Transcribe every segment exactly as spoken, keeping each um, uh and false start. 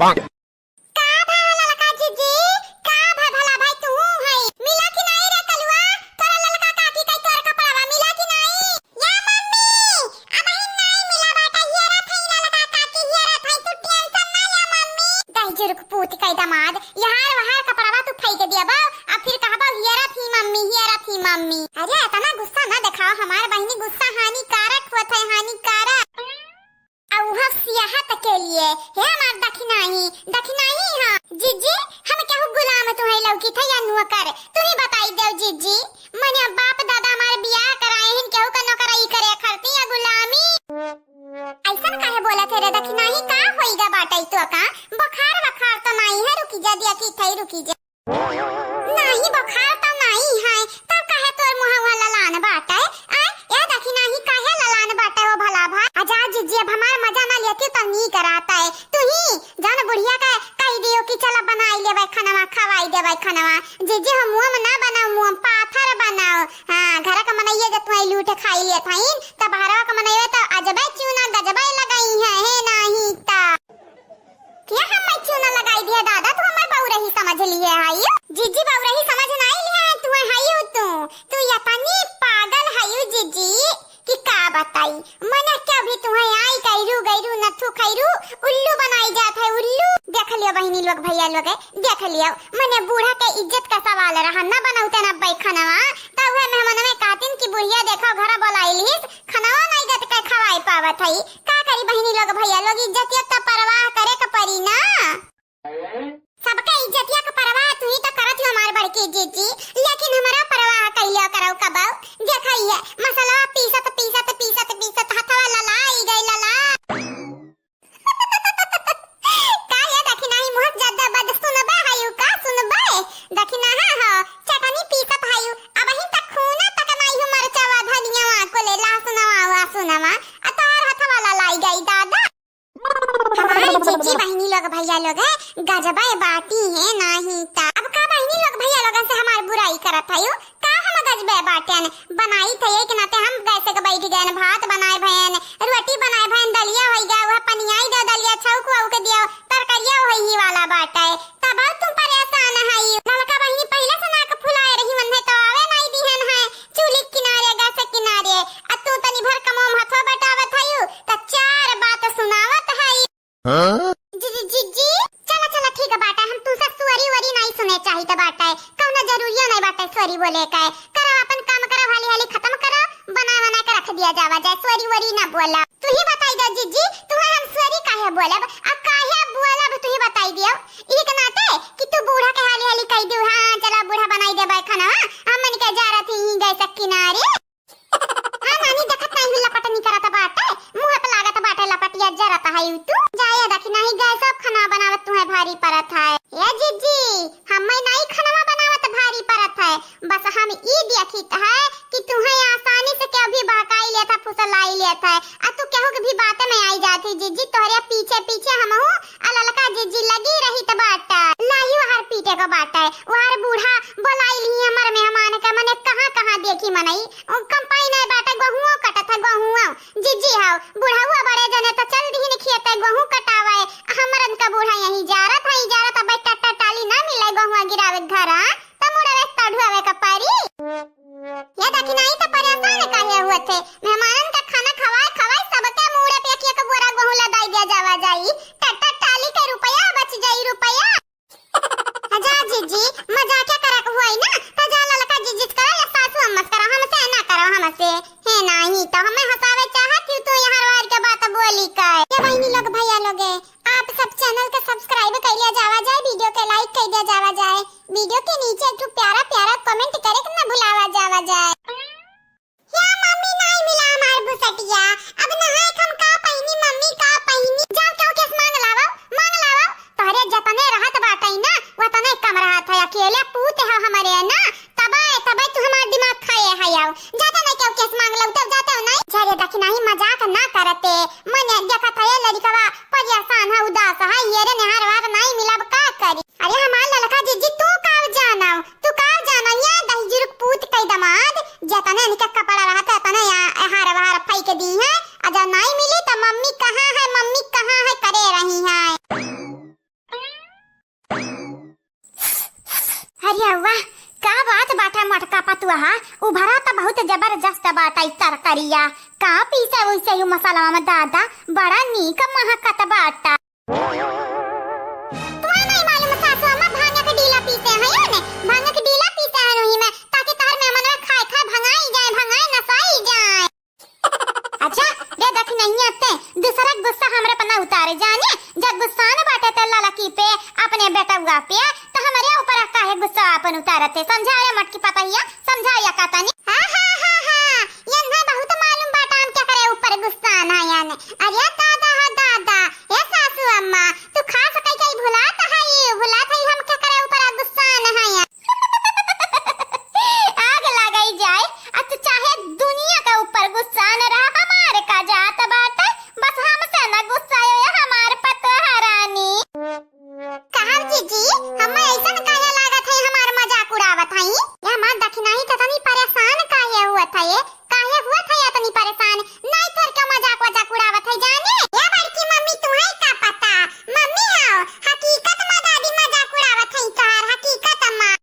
का भा ललका जीजी, का भा भला भाई तू है? मिला कि नाई रे कलुआ, तोरा ललका काकी कई तोर कपड़वा मिला कि नाई? या मम्मी, अबहिन नाई मिला बाटा, हियरा थई ललका काकी, हियरा थई, तू tension ना ले मम्मी। दहिजुरुक पूत कई दमाद, यहार वहार कपड़वा तू फेंक दियाबा, आ फिर कहबा हियरा थी मम्मी, हियरा थी मम्मी। अरे इतना गुस्सा ना दिखाओ, हमार बहिनी गुस्सा हानिकारक होत है, हानिकारक। आ उहो सियाहत के लिए, हे हमार दखिनाही, दखिनाही हाँ। जीजी, हम केहू गुलाम तुहैं लौकित है या नौकर? तू ही बताई देव जीजी। मने बाप दादा हमार बियाह कराए हिन, केहू का नौकराई करे खरती या गुलामी? ऐसन काहे बोलत है रे दखिनाही, का होइगा बाटै तो का? बुखार वखार तो नाई है, रुकी जा, देखी थई, रुकी जा। नाही, बुखार त नाही है, तब काहे तोर मुँह हुआ ललान बाटै? आय, ए दखिनाही काहे ललान बाटै हो भला भाई? अजा जीजी, अब हमार मजा ना लेती त नीक रहतै। तू ही जान बुढ़िया के कहि दियो कि चला बनाई लेबै खनवा, खवाई देबै खनवा। जीजी, हम मुँह में ना बनाओ, मुँह में पाथर बनाओ। हाँ, घर का मनैया जब तुहैं लूट खाई लेत हईन, त बहरवा का मनैया त अजबै चूना गजबै लगाई है, हे नाही त। क्या हम मैं चूना लगाई दिया दादा, तू हमार बउरही समझ लिए है यू? जीजी बउरही समझ नाई लिया है, तू है यू तू। तू इतनी पागल है यू जीजी कि का बताई। मने क्या भी तू है आई गैरू गैरू नथु खैरू उल्लू बनाई जात है उल्लू। देख लियो बहिनी लोग भैया लोग, देख लियो। मने बूढ़ा के इज्जत का सवाल रहा, न बनौते न बैखनवा। तब वह मेहमनवे कहतिन कि बुढ़िया देखो घर बोलाई लिहिस, खनवा नाई गत के खवाई पावत है। का करी बहिनी लोग भैया लोग, इज्जतिया त परवाह करे के परी ना। सबके इज्जतिया के परवाह तू ही तो करत हो हमार बड़की जीजी, लेकिन हमरा परवाह कइले करौ कबौ। देखा ये मसलवा पीसत, पीसत, पीसत, पीसत हथवा ललाई गई लला। का ये दखिनाही मुँह ज्यादा बद सुनबे हयू का सुनबे? दखिनाहा हो, चटनी पीसत हयू, अबहिन तक खूना तक नाई हो मरचवा धनियावा को ले लहसुनवा, लहसुनवा, आ तोहर हथवा ललाई गई दादा। हमार जीजी बहिनी लोग भैया लोग है, गजबै बाटी है नाही ता। अब का बहिनी लोग भैया लोगन से हमार बुराई करत हयू? का हम गजबै बाटेन? बनाई थे एक नाते हम गैस के बैठ गएन, भात बनाए भएन, रोटी बनाए भएन, दलिया होई गया, वह पनियाई दे दलिया, छौक वौक दियो, तरकरिया होई ही वाला बाटे। तब तुम परेशान हई। ललका बहिनी पहिले से नाक फुलाए रही, वन्हे तो आवे नाई दिहन है। चूल्ही किनारे, गैस किनारे, आ तू तनी भर कमो में हथवा बटावत हयू, त चार बात सुनावत हई। हाँ? जी, जी, जी, जी, चला, चला, ठीक बाटे, हम तुमसे सुअरी वरी नाई सुने चाहित बाटे, कौनो जरूरियो नाई बाटे सुअरी बोले के। करो अपन काम करो, हाली हाली खत्म करो, बना बना के रख दिया जावा जाए, सुअरी वरी ना बोला। तू ही बताई दे जीजी, तुहे हम सुअरी काहे बोलब, आ काहे बोलब तू ही बताई दियो। ई के नाते कि तू बूढ़ा के हाली हाली कह दियो, हाँ, चला बूढ़ा बनाई देबे खाना, हाँ, हमन के जा रहती ही गए से किनारे। हाँ नानी, देखत नाई हूँ लपटनी करत बाटे, मुँह पे लागत बाटे लपटिया जरत है यू तू। जाए देखी नाई गए सब खाना बनावत तुहे भारी परत है। ए जीजी, हमें नाई खाना बनावत भारी परत है, बस हम ई देखित है कि तुहे आसानी से केहू भी बहकाई लेत है, फुसलाई लेत है, आ तू केहू के भी बात में आई जात है जीजी, तोहरे पीछे पीछे हमहू आ ललका जीजी लगी रहित बाटे। लाही वहार पीटे को बाटे, वहार बूढ़ा बोलाई ली हमर मेहमान के, मने कहाँ कहाँ देखी मनई, उ कंपाई नहीं बाटे, गहुओ कटत है, गहुओ। जीजी हाउ, बुढ़ाऊ बड़े जने त चल दिहिन खेते गहूँ कटावे, हमरन का बूढ़ा यहीं जारत है, जारत अब टट्टा टाली ना मिले गहुआ गिरावे घर, हाँ? त मुड़वे तढ़ुआवे का परी। ये देखी नहीं त परेशान काहे हुए थे? मेहमानन का खाना खवाए खवाए सबके मुड़े पे एक एक बोरा गहूँ लदाई दिया जावा जाई। टट्टा टाली के रुपया बच जाई रुपया। जा जीजी, मजाक करक हुई ना, त जा ललका जीजी से करा या सासू अम्मा से करा, हमसे ना करो, हमसे। हे नाही, त हमें हंसावे चाहत ही तू यहाँ वार के बात बोली का। ये बहिनी लोग, भैया लोगे, आप सब channel के subscribe कर लिया जावा जाए, video के like कर दिया जावा जाए, video के नीचे एक ठो प्यारा प्यारा comment करे के ना भुलावा जावा जाए। या मम्मी, नाई मिला हमार बुसटिया। अब नहाए के हम का पहिनी, मम्मी का पहिनी? जाओ, केहू केस मांग लावो, मांग लावो। तोहरे जतने रहत बाटई ना, वतने कम रहत है। अकेले पूत है हमरे ना, तबे, तबे तू हमार दिमाग खाए है। आओ, जाते नहीं केहू केस मांग लो, तब जाते हो नहीं। जा रे दखिनाही, मजाक ना करते। मने देखत है, ये लड़कवा परेशान है, उदास है, ये रे निहार वार नाई मिला, अब का करी? अरे हमार ललका जीजी, तू का जाना, तू का जाना, ये दहिजुरुक पूत कई दमाद, जतने इनके कपड़ा रहत है, तने या-, हार वहार फेंक दी है, आ जब नाई मिली, त मम्मी कहाँ है, मम्मी कहाँ है, करे रही है। यौवा, का बात बाटे मोटका पतुआ? उभरा त बहुत जबरदस्त बाटे ई तरकरिया। का पीसे उइसे यू मसलवा में दादा, बड़ा नीक महकत बाटा। तुम्हें नहीं मालूम सासू अम्मा भांग के डीला पीसे हैं ने, भांग के डीला पीसे हैं उही में, ताकि तोहर मेहमनवा खाए खाए भंगाई जाए, भंगाए नसाई जाए। अच्छा, रे दखिनहिया ते दूसरा गुस्सा हमरे पर ना उतारे जाने, जब गुस्सा न बाटे ते ललकी पे, अपने बेटउआ पे, त हमरे ऊपर काहे गुस्सा अपन उतारत है? समझा रे मोटकी पतहिया, समझा या का तनी। हाँ, हाँ, हाँ, हाँ, यन्हे बहुत मालूम बाटा हम केकरे ऊपर गुस्सा ना याने। अरे दादा, हाँ दादा, ए सासू अम्मा, तू खास कई कई भुलात हई, भुलात हई हम केकरे ऊपर गुस्सा न हई। आग लगाई जाए, आ तू चाहे दुनिया के ऊपर गुस्सा न रहा, हमार का जात बाटे, बस हमसे न गुस्सा हो या हमार पतोह रानी। कहाँ जीजी, हमें ऐसन काहे लागत है हमार मजाक उड़ावत हई? ये हमार दखिनही त तनी परेशान काहे हुआ था ये? काहे हुआ था इतनी परेशान? नहीं तोर के मजाक वजाक उड़ावत है जाने। ए बड़की मम्मी, तुम्हें का पता? मम्मी हो, हकीकत में दादी मजाक उड़ावत है तोहार, हकीकत में।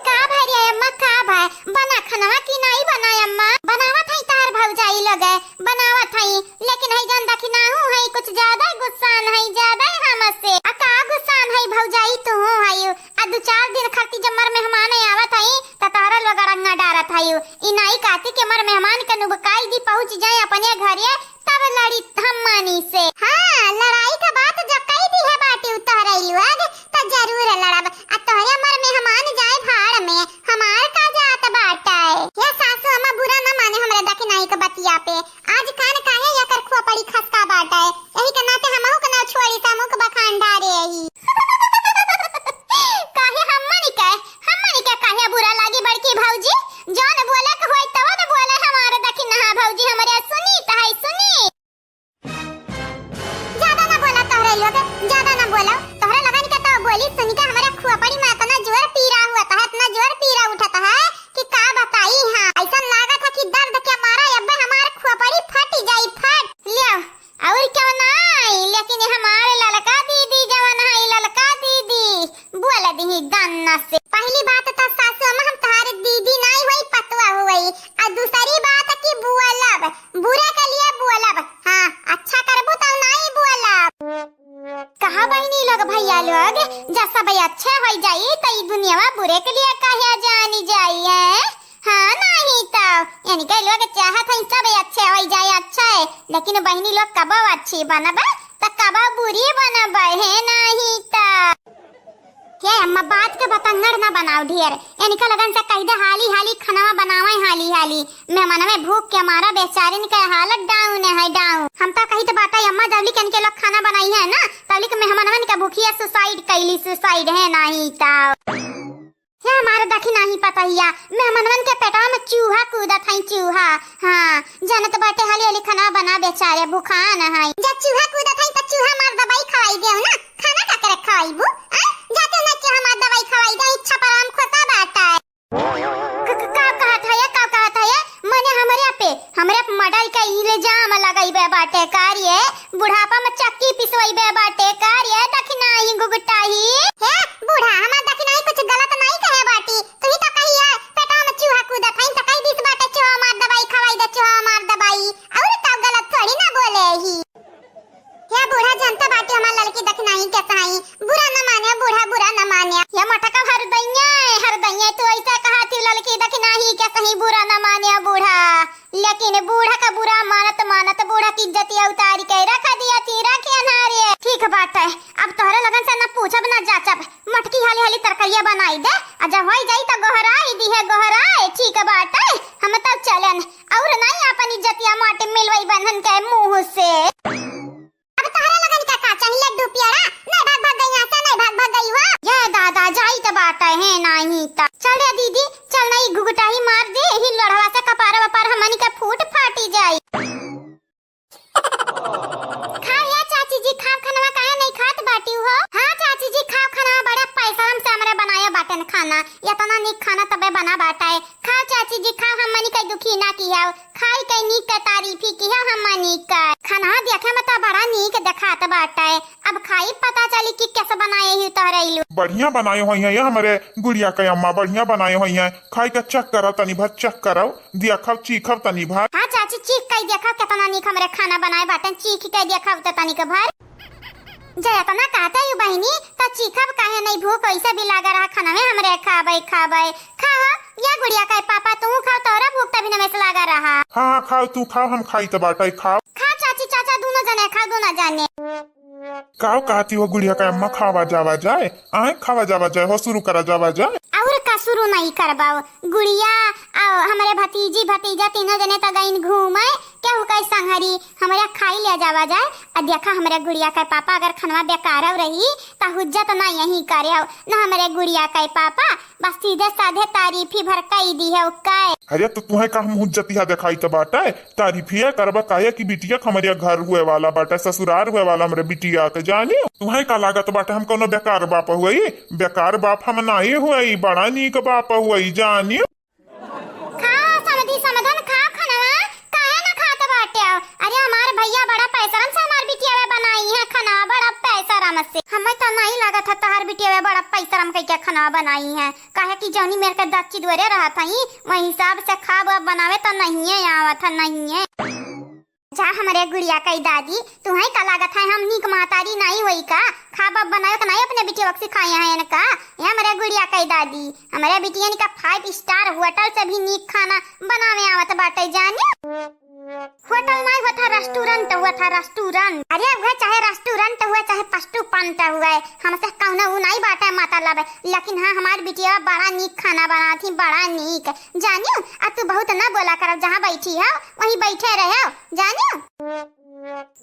का भाई रे अम्मा, का भाई? बना खनवा की नहीं बना अम्मा? बनावत है तोहार भौजाई लोग है, बनावत है, लेकिन है जौन दखिनाहू है कुछ ज्यादा गुस्सान है, ज्यादा हमसे। आ का गुस्सान है भौजाई तू है? आ दू चार दिन खातिर जब मर मेहमान आवत हई, त तहरा लोग अड़ंगा डारत हई। ई नाई काती के मर मेहमान के नुबकाई दी, पहुँच जाए अपने घरे, तब लड़ी हमनी से। हाँ, लड़ाई का बात जब कई दी है बाटी उ तोहरे लोग, त जरूर लड़ब। आ तोहरे मर मेहमान जाए भाड़ में, हमार का जात बाटे। ये सासू अम्मा बुरा न माने हमरे दखिनाई के बतिया पे। आज कान काहे एकर खोपड़ी खसका बाटे, यही के नाते हमहू के ना छोड़ी, समूह के बखान ढारे ही। काहे हमनी के, हमनी के काहे बुरा लागी बड़की भौजी? जौन बोले के होई तवन बोले हमार दखिनहा भौजी, हमरे सुनी त है सुनी। ज्यादा ना बोला तोहरे लोग, ज्यादा ना बोला। तोहरे लगन के तो बोली सुन के हमरे खोपड़ी में इतना जोर पीरा हुआ था, इतना जोर पीरा उठता है कि का बताई। हाँ, ऐसा लागत है कि दर्द के मारा अब्बे हमार खोपड़ी फट जाई, फट। लियो, और क्यों ना आई, लेकिन हमार ललका दीदी जवन है, ललका दीदी, बोल दीही दन्ना से। पहली बात तो सासू अम्मा हम तोहार दीदी नहीं हुई, पतुआ हुई, और दूसरी बात कि बोलब, बुरा के लिए बोलब, हाँ, अच्छा करबू तो नहीं बोलब। कहा बहिनी लोग, भैया लोग, जब सब अच्छे हो जाई, त ई दुनियावा बुरे के लिए काहे जानी जाई है? हाँ, नहीं तो, यानी के लोग चाहत हैं सब अच्छे हो जाए, अच्छे, लेकिन बहिनी लोग कबो अच्छी बनबे, त कबो बुरी बनबे, है नहीं तो। हे अम्मा, बात के बतंगड़ ना बनाओ ढेर, इनका लगन से कह दे हाली हाली खाना बनावे, हाली हाली। मेहमानवे भूख के मारा बेचारिन के हालत down है, down। हम तो कहित बाटे अम्मा, जबली के इनके लोग खाना बनाई है ना, तबली के मेहमानवन के भूखिया suicide कैली, suicide है नहीं तो। हे हमारे दखिनही पतहिया, मेहमानवन के पेटवा में चूहा कूदत है, चूहा। हाँ, जानत बाटे, हाली हाली खाना बना बेचारे, भूखान है। जब चूहा कूदत है तो चूहा मार दवाई खवाई देव ना, खाना का करे खवाईबू? आ? जाते ना चूहा मार दवाई खवाई दे, इच्छा पर आम खोसा बाटे। क-, क-, का कहत है ये? का कहत है ये? मने हमरे पे, हमरे पे murder के इल्जाम लगाइबे बाटे का रे? बुढ़ापा में चक्की पिसवइबे बाटे का रे? दखिनाही गुगटाही। हे बूढ़ा, हमार दखिनाही कुछ गलत नहीं कहे बाटी। तू ही तो कही है, पेटवा में चूहा कूदत है, तो कह दिस बाटे, "चूहा मार दवाई खवाई दे, चूहा मार दवाई।" और तो गलत थोड़ी ना बोले ही। हे बूढ़ा, जनता बाटी हमार ललकी दखिनाही के सहाई। बुरा न माने बूढ़ा, बुरा न माने। हे मटका हरदैया, हरदैया, तू ऐसा कहा थी ललकी दखिनाही के सही, बुरा न माने बूढ़ा। लेकिन बूढ़ा का बुरा मानत मानत बूढ़ा की इज्जतिया उतारी के रख दिया थी, रखे ना रे। ठीक बाटे, अब तोहरे लगन से न पूछब न जाचब। मटकी हाली हाली तरकरिया बनाई दे, आ जब होई जाई त गोहराई दिहे, गोहराए। ठीक बाटे, हम तब चलन। और नहीं अपन इज्जतिया माटी मिलवई बहन के मुंह से। अब तोहरे लगन का का चाही? लड्डू पेड़ा? नहीं भाग भाग गई यहाँ से, नहीं भाग भाग गई हो। ये दादा, जाई त बाटे है नहीं त। चल रे दीदी, चल नहीं घुघटाही मार दे, यही लोढ़वा से कपार वपार हमनी के फूट फाटी जाई। खाओ या चाची जी, खाओ खानवा, काहे नहीं खात बाटी हो? हाँ चाची जी, खाओ खानवा, बड़ा पैसा हमसे हमरे बनाया बाटन खाना, इतना नीक खाना तबे बना बाटा है। खाओ चाची जी, खाओ, हमनी के दुखी ना किया, खाई के नीक के तारीफ ही किया हमनी के। खाना दे देखे में तो बड़ा नीक देखात बाटे, अब खाई पता चली कि कैसे बनाए ही तोहरे इलू। बढ़िया बनाए होइहैं ये हमरे गुड़िया के अम्मा, बढ़िया बनाए होइहैं। खाई के check करब तनी भर, check करब, देखब, चीखब तनी भर। हाँ चाची, चीख के देखब केतना नीक हमरे खाना बनाए बाटे, चीख के देखब त तनिक भर। जे एतना कहते यू बहिनी, त चीखब काहे नहीं, भूख वैसे भी लागा रहा खाना में हमरे, खाबे, खाबे। खा हो, या गुड़िया के पापा, तू खाओ, तोहरा भूख तभी न में से लागा रहा। हाँ, हाँ, खाओ, तू खाओ, हम खाई त बाटे, खाओ। खा चाची, चाचा, दोनों जने खाओ, दोनों जने। काव कहती हो गुड़िया के अम्मा, खावा जावा जाए, आए खावा जावा जाए हो, शुरू करा जावा जाए। और का शुरू नहीं करबाओ, गुड़िया और हमरे भतीजी भतीजा तीनों जने त गईन घूमे, केहू कई संघरी, हमरे खाई ले जावा जाए। आ देखा हमरे गुड़िया के पापा अगर खनवा बेकारव रही त हुज्जत ना यही करे, ना हमरे गुड़िया के पापा बस सीधे साधे तारीफी भर कई दी है उक्का। अरे तो तुहे का हम हुज्जतिया देखाई त बाटे, तारीफिया करबा काहे कि बिटिया के हमरे घर हुए वाला बाटे, ससुरार हुए वाला हमरे बिटिया के जानियो। तुहे का लागत बाटे हम कौनो बेकार बाप हुई? बेकार बाप हम नाई हुई, बड़ा नीक बाप हुई जानियो। खा समधी समधन खा खनवा, काहे ना खात बाटे? अरे हमार भैया बड़ा पैसरम से हमार बिटिया बनाई है खाना, बड़ा पैसरम से। हमें तो नहीं लागत है तोहर बिटिया बड़ा पैसरम कई के खाना बनाई है। काहे कि जौनी मेर के दच्ची दुआरे रहत हई, वही हिसाब से खाब अब बनावे त नहिये आवत ह, नहिये। जा हमरे गुड़िया कई दादी, तुहई का लागत है हम नीक महतारी नाई होई का? खाब अब बनावे के नाई अपने बिटिया के सिखाए हैं इनका। ये हमरे गुड़िया कई दादी, हमरे बिटियन का five star hotel से भी नीक खाना बनावे आवत बाटे जाने। होटल नाई होत है, restaurant होत है, restaurant। अरे उहे चाहे restaurant हुए, चाहे पस्टू पंट हुए, हमसे कौनो उ नाई बाटे मतलब। लेकिन हाँ, हमार बिटिया बड़ा नीक खाना बनात ही, बड़ा नीक। जानियो, अब तू बहुत ना बोला करब, जहाँ बैठी हो, वहीं बैठे रहो, जानियो।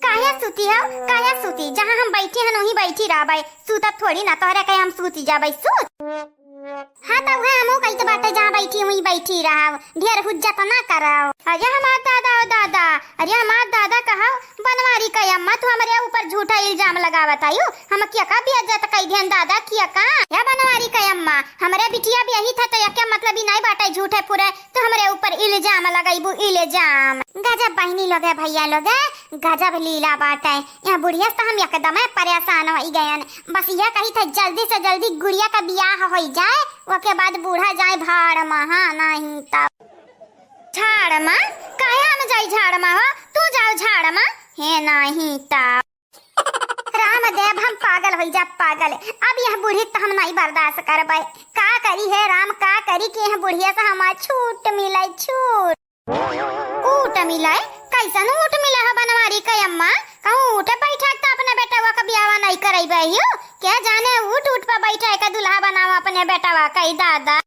काहे सूती हो, काहे सूती? जहाँ हम बैठी हन, वहीं बैठी रहबै। सूतब थोड़ी ना, तोहरे कहे हम सूती जाबै, सूत। हाँ, त उहे हमहू कहित बाटे, जहाँ बैठी हुई बैठी रहब, ढेर हुज्जत ना करब। अरे हमार दादा, ओ दादा, अरे हमार दादा कहव, बनवारी के अम्मा, तू हमरे ऊपर झूठा इल्जाम लगावत आयु, हम किया का बेइज्जत कई दिहन दादा, किया का? या बनवारी के अम्मा, हमरे बिटिया भी यही था, तो या क्या मतलब ही नहीं बाटे झूठे फुरे, तो हमरे ऊपर इल्जाम लगाइबू, इल्जाम। गजब बहिनी लोगे, भैया लोगे, गजब लीला बाटे। यह बुढ़िया से तो हम एकदमे परेशान होई गयन। बस यह कही थे जल्दी से जल्दी गुड़िया का बियाह होई जाए, ओके बाद बूढ़ा जाए भाड़ मा, हाँ, नहीं तब। झाड़ मा? काहे हम जाई झाड़ मा हो? तू जाओ झाड़ मा। हे नहीं तब। राम देव, हम पागल होई जा, पागल। अब यह बूढ़ी त हम नहीं बर्दाश्त करबै। का करी हे राम, का करी कि यह बुढ़िया से हमार छूट मिले, छूट। ऊट मिले? कैसन ऊट मिले हो बनवारी के अम्मा? कहूँ ऊट बैठा के तो अपने बेटवा का बियावा नहीं करैबे हियो? क्या जाने ऊट, ऊट पर बैठा के दुल्हा बनावा अपने बेटवा का, ई दादा।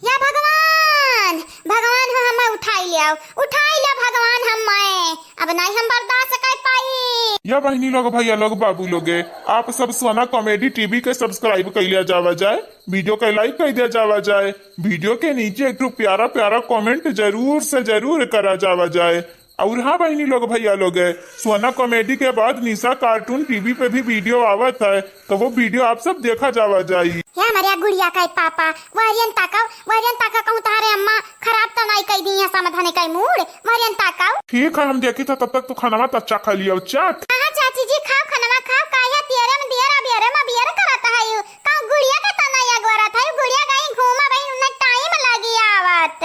या भगवान, भगवान हो हमें उठाई ले आओ, उठाई ले भगवान हमें, अब नहीं हम बर्दाश्त कर पाई। या बहिनी लोग, भैया लोग, बाबू लोगे, आप सब सोना comedy TV के subscribe कर लिया जावा जाए, video के like कर दिया जावा जाए, video के नीचे एक ठो प्यारा प्यारा comment जरूर से जरूर करा जावा जाए। और हाँ बहिनी लोग, भैया लोग, सोना comedy के बाद निशा cartoon TV पे भी video आवत है, तो वो video आप सब देखा जावा जाई। हे हमरे गुड़िया का पापा, वहरियन ताका, वहरियन ताका, कहूँ तहारे अम्मा खराब तो नहीं कई दी है समधन के मूड, वहरियन ताका। ठीक है, हम देखी था, तब तक तू खानवा तो अच्छा खा लियो, चट। हाँ चाची जी, खाओ खानवा खाओ, काहे तियरे में दियर, अब यरे में बियर करत है, कहूँ गुड़िया के तो नहीं अगवरत है, गुड़िया गई घूमा भाई, उन्हें time लगी आवत।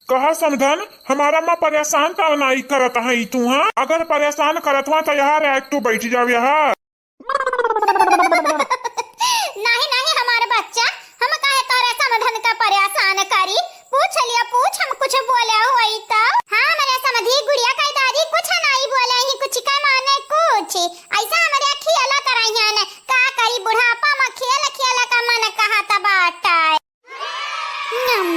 कहा समधन, हमारा माँ परेशान तो नाई करत है तू, हाँ? अगर परेशान करत हुआ तो यहाँ रह तू बैठ जाओ यहाँ। नहीं, नहीं, हमारे बच्चा, हम काहे तोरे समधन का परेशान करी? पूछ लिया, पूछ, हम कुछ बोले होई तो। हाँ, हमारे समधी गुड़िया का दादी कुछ नहीं बोले ही, कुछ का माने कुछ। ऐसा हमारे खियाला तरह है न, का करी बुढ़ापा में खेल खेल का मन कहा तबाटा। नम।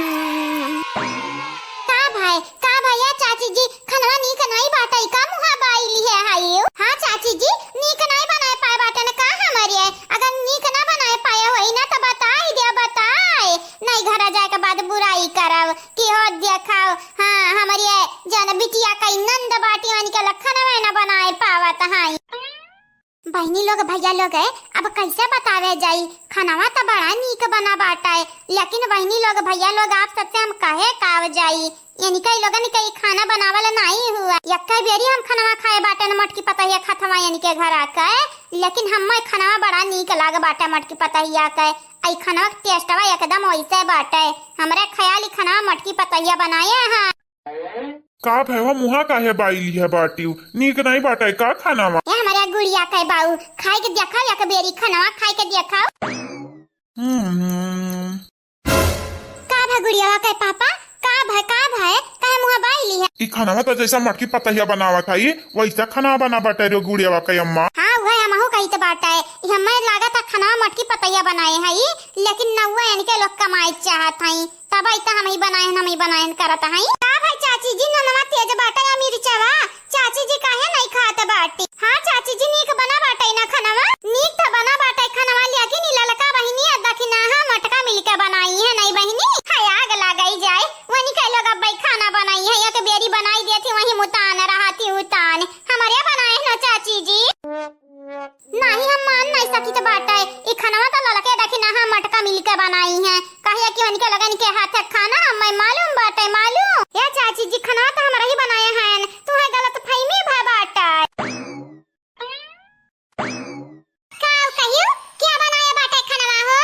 का भाई, का भैया चाची जी, खनवा नीक नाई बाटै, का मुहा बाई लिहे हाइयो? हाँ चाची जी, नीक नाई बनाए पाए बाटन का हमरे? अगर नीक ना बनाए पाए होई ना त बताई दे, बताए। नहीं घरा जाए के बाद बुराई करब कि हो देखाओ, हाँ, हमरे जन बिटिया कई नंद बाटी वानी के लखनवे ना बनाए पावत, हाँ। बहिनी लोग, भइया लोग, अब कइसे बतावे जाई? खनवा त बड़ा नीक बना बाटइ, लेकिन बहिनी लोग, भइया लोग, आप सबसे हम कहे काव जाई? इनके लोगन के ई खाना बनावल नाहीं हुआ। यक्के बेरी हम खनवा खाए बाटेन मोटकी पतहिया खतवा इनके घरा के, लेकिन हम्मे खनवा बड़ा नीक लाग बाटे मोटकी पतहिया के। ई खनवा के टेस्टवा एकदम वइसे बाटे। हमरे ख्याल ई खनवा मोटकी पतहिया बनाए हैं। का भय हो, मुहा काहे बाई लिहे बाटिउ? नीक नाहीं बाटे का खानावा? ए हमरे गुड़िया के बाऊ, खाइ के देखाउ, एक बेरी खनवा खाइ के देखाउ। हम्म। का भय गुड़ियावा के पापा? का भय, का भय? काहे मुहा बाई लिहे? ई खनवा त जइसा मटकी पतहिया बनावत हई, वइसा खनवा बना बाटे रे गुड़ियावा के अम्मा। हाँ, उहे हमहू कहित बाटे। ई हम्मे लागत है खनवा मटकी पतहिया बनाए हई, लेकिन नउआ इनके लोग कमाए चाहत हई। तबइ त हमही बनाएन, हमही बनाएन करत हई। का भय चाची जी, ननवा तेज बाटे या मिर्चवा? चाची जी काहे नाहीं खात बाटी? हाँ चाची जी, नीक बना बाटे ना खनवा? नीक त बना बाटे खनवा, लेकिन ई ललका बहिनी आ दखिनाहा मोटका मिलके बनाई है नाहीं बहिनी? हाय आग लागई जाए, वनी के लोग अब्बई खाना बनाई है, एक बेरी बनाई देती, वहीं मुतान रहती उतान। हमरे बनाए न चाची जी। नाहीं, हम मान नाहीं सकित बाटे। ई खनवा त ललके दखिनाहा मोटका मिलके बनाई है। काहे कि उनके लोगन के हाथ के खाना हम्मे मालूम बाटे, मालूम। ए चाची जी, खनवा त हमरा ही बनाए हैं, तुहे गलतफहमी भय बाटे। का कहियो, क्या बनाए बाटे खनवा हो?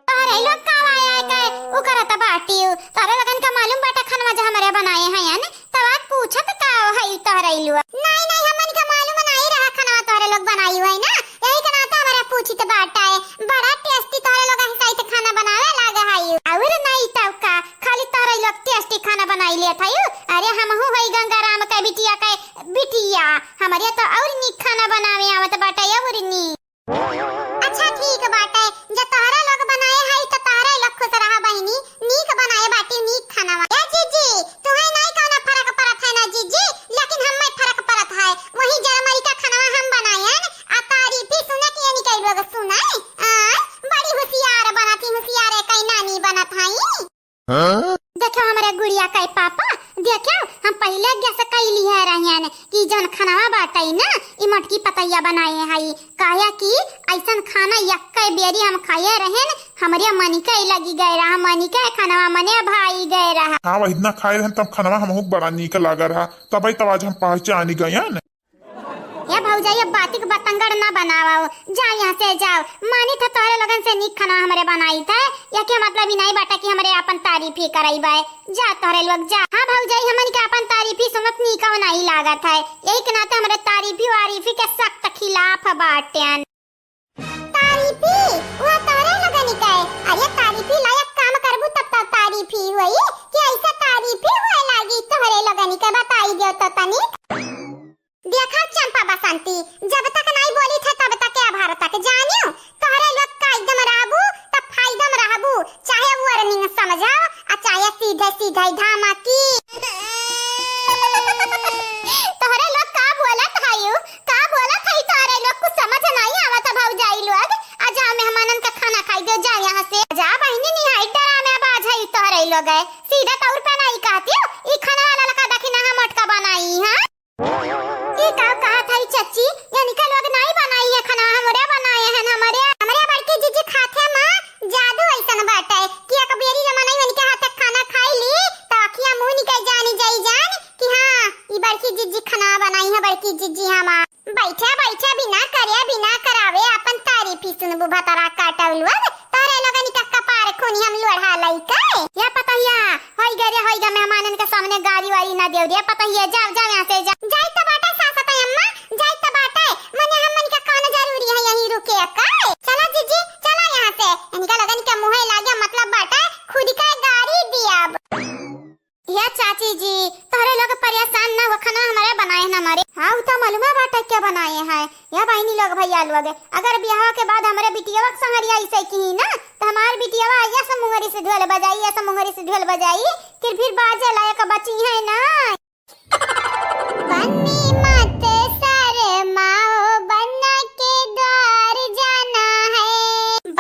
तोहरे लोग का आया के उ करत बाटिउ? तोहरे लोगन का मालूम बाटे खनवा जो हमरे बनाए हैं, तब आज पूछत का हई तोहरे लोग? नाहीं, नाहीं, हमन का मालूम नाहीं रहा खनवा तोहरे लोग बनाई है ना, यही के नाते हमरे पूछित बाटे। बड़ा टेस्टी तोहरे लोग हिसाई से खाना बनावे लाग हई। और नाहीं तब का, खाली तोहरे लोग टेस्टी खाना बनाई लेत हई। अरे हमहू हई गंगाराम के बिटिया के बिटिया, हमरे तो और नीक खाना बनावे आवत बाटे और नीक। अच्छा ठीक बाटे, जे तोहरे लोग बनाए हई त तोहरे लोग खुश रहा बहिनी, नीक बनाए बाटी नीक खानावा। ए जीजी, तुहे नाहीं कौनो फरक परत है ना जीजी, लेकिन हम्मे फरक परत है। वही जरमरी का खानावा हम बनाएन, आ तारीफी सुने के इनके लोग सुनाए। आ, बड़ी हुसियार बनत ही, हुसियार कई नानी बनत हई। हाँ? देखो हमरे गुड़िया के पापा, देखो हम पहिले guess कई लिहे रहन कि जौन खनवा बाटइ ना, ई मोटकी पतैया बनाए हई। काहे कि अइसन खाना यक्के बेरी हम खाए रहन, हमरे मनिके लगी गए रहा, मनिके खनवा मने भाई गए रहा। हाँ, वही दिना खाए रहन तब खनवा हमहू के बड़ा नीक लाग रहा, तबई तब आज हम पहचान गयन। ए भौजाई, अब बाती के बतंगड़ ना बनावा, जाओ यहाँ से जाओ। मानी था तोहरे लोगन से नीक खाना हमरे बनाई था, या के मतलब ई नाई बाटा कि हमरे आपन तारीफ ही कराई बाय। जा तोहरे लोग जा। हाँ भौजाई, हमन के आपन तारीफ ही सुनत नीक नाई लागत है, यही के नाते हमरे तारीफी वारीफी के सख्त खिलाफ बाटेन। तारीफी, वो तोहरे लोगन के। अरे तारीफी लायक काम करबू तब तो तारीफी होई, कि ऐसा तारीफी होए लागी तोहरे लोगन के, बताई दियो तो तनी। देखा चंपा बसंती, जब तक नाई बोली थे तब तक या भर तक जानियो, तोहरे लोग कायदम रहबू त फायदम रहबू, चाहे warning समझाओ आ चाहे सीधे सीधे धमकी। तोहरे लोग का बोलत हयू, का बोलत हई, तोहरे लोग कुछ समझ नाई आवत भौजाई लोग। आ जा मेहमानन का खाना खाई दो, जाओ यहाँ से। जा बहिनी, निहाई डरामेबाज हई तोहरे लोग, सीधा तौर पे नाई कहती हो, ई खाना वाला लगा दखिना हम मोटका बनाई, हाँ? ई का कहत हई चच्ची? यानी का लोग नाई बनाई है खाना, हमरे बनाए हैं, हमरे, हमरे बड़की जीजी खात है माँ, जादू ऐसन बाटे कि एक बेरी जमाना ही उनके हाथ के खाना खाई ली, तो अखिया मुंह निकल जानी जाई जान कि हाँ, ई बड़की जीजी खाना बनाई है, बड़की जीजी हमार। बैठे बैठे बिना करे बिना करावे अपन तारीफी सुनबू भतरा काटल लोग, तोहरे लोगन का कपार खूनी हम लोढ़ा लइके। या पतहिया, होई गे रे, होई गे, मेहमानन के सामने गारी वारी ना देव रे पतहिया, जाओ, जाओ यहाँ से, जाओ। जाई तो बाटे सासत अम्मा, जाई तो बाटे, मने हमन के कौन जरूरी है यहीं रुके के? चला जीजी, चला यहाँ से, इनका लोगन के मुँहे लागे मतलब बाटे, खुद के गारी दियाब। या चाची जी, तोहरे लोग परेशान ना हो, खाना हमरे बनाए हैं, हमरे। हाँ, उ तो मालूम बाटे क्या बनाए हैं। या बहिनी लोग, भैया लोग, अगर बियाह के बाद हमरे बिटियावा के संगरिया ऐसे की ना, तो हमार बिटियावा ऐसा मुंगरी से ढोल बजाई, ऐसा मुंगरी से ढोल बजाई, फिर, फिर बाजे लायक बची है ना। बन्नी मत शर्माओ, बन्ना के द्वार जाना है।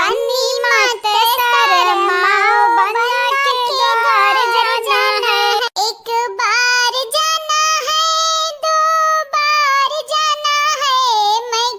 बन्नी मत शर्माओ, बन्ना के द्वार जाना है। एक बार जाना है, दो बार जाना है, मैं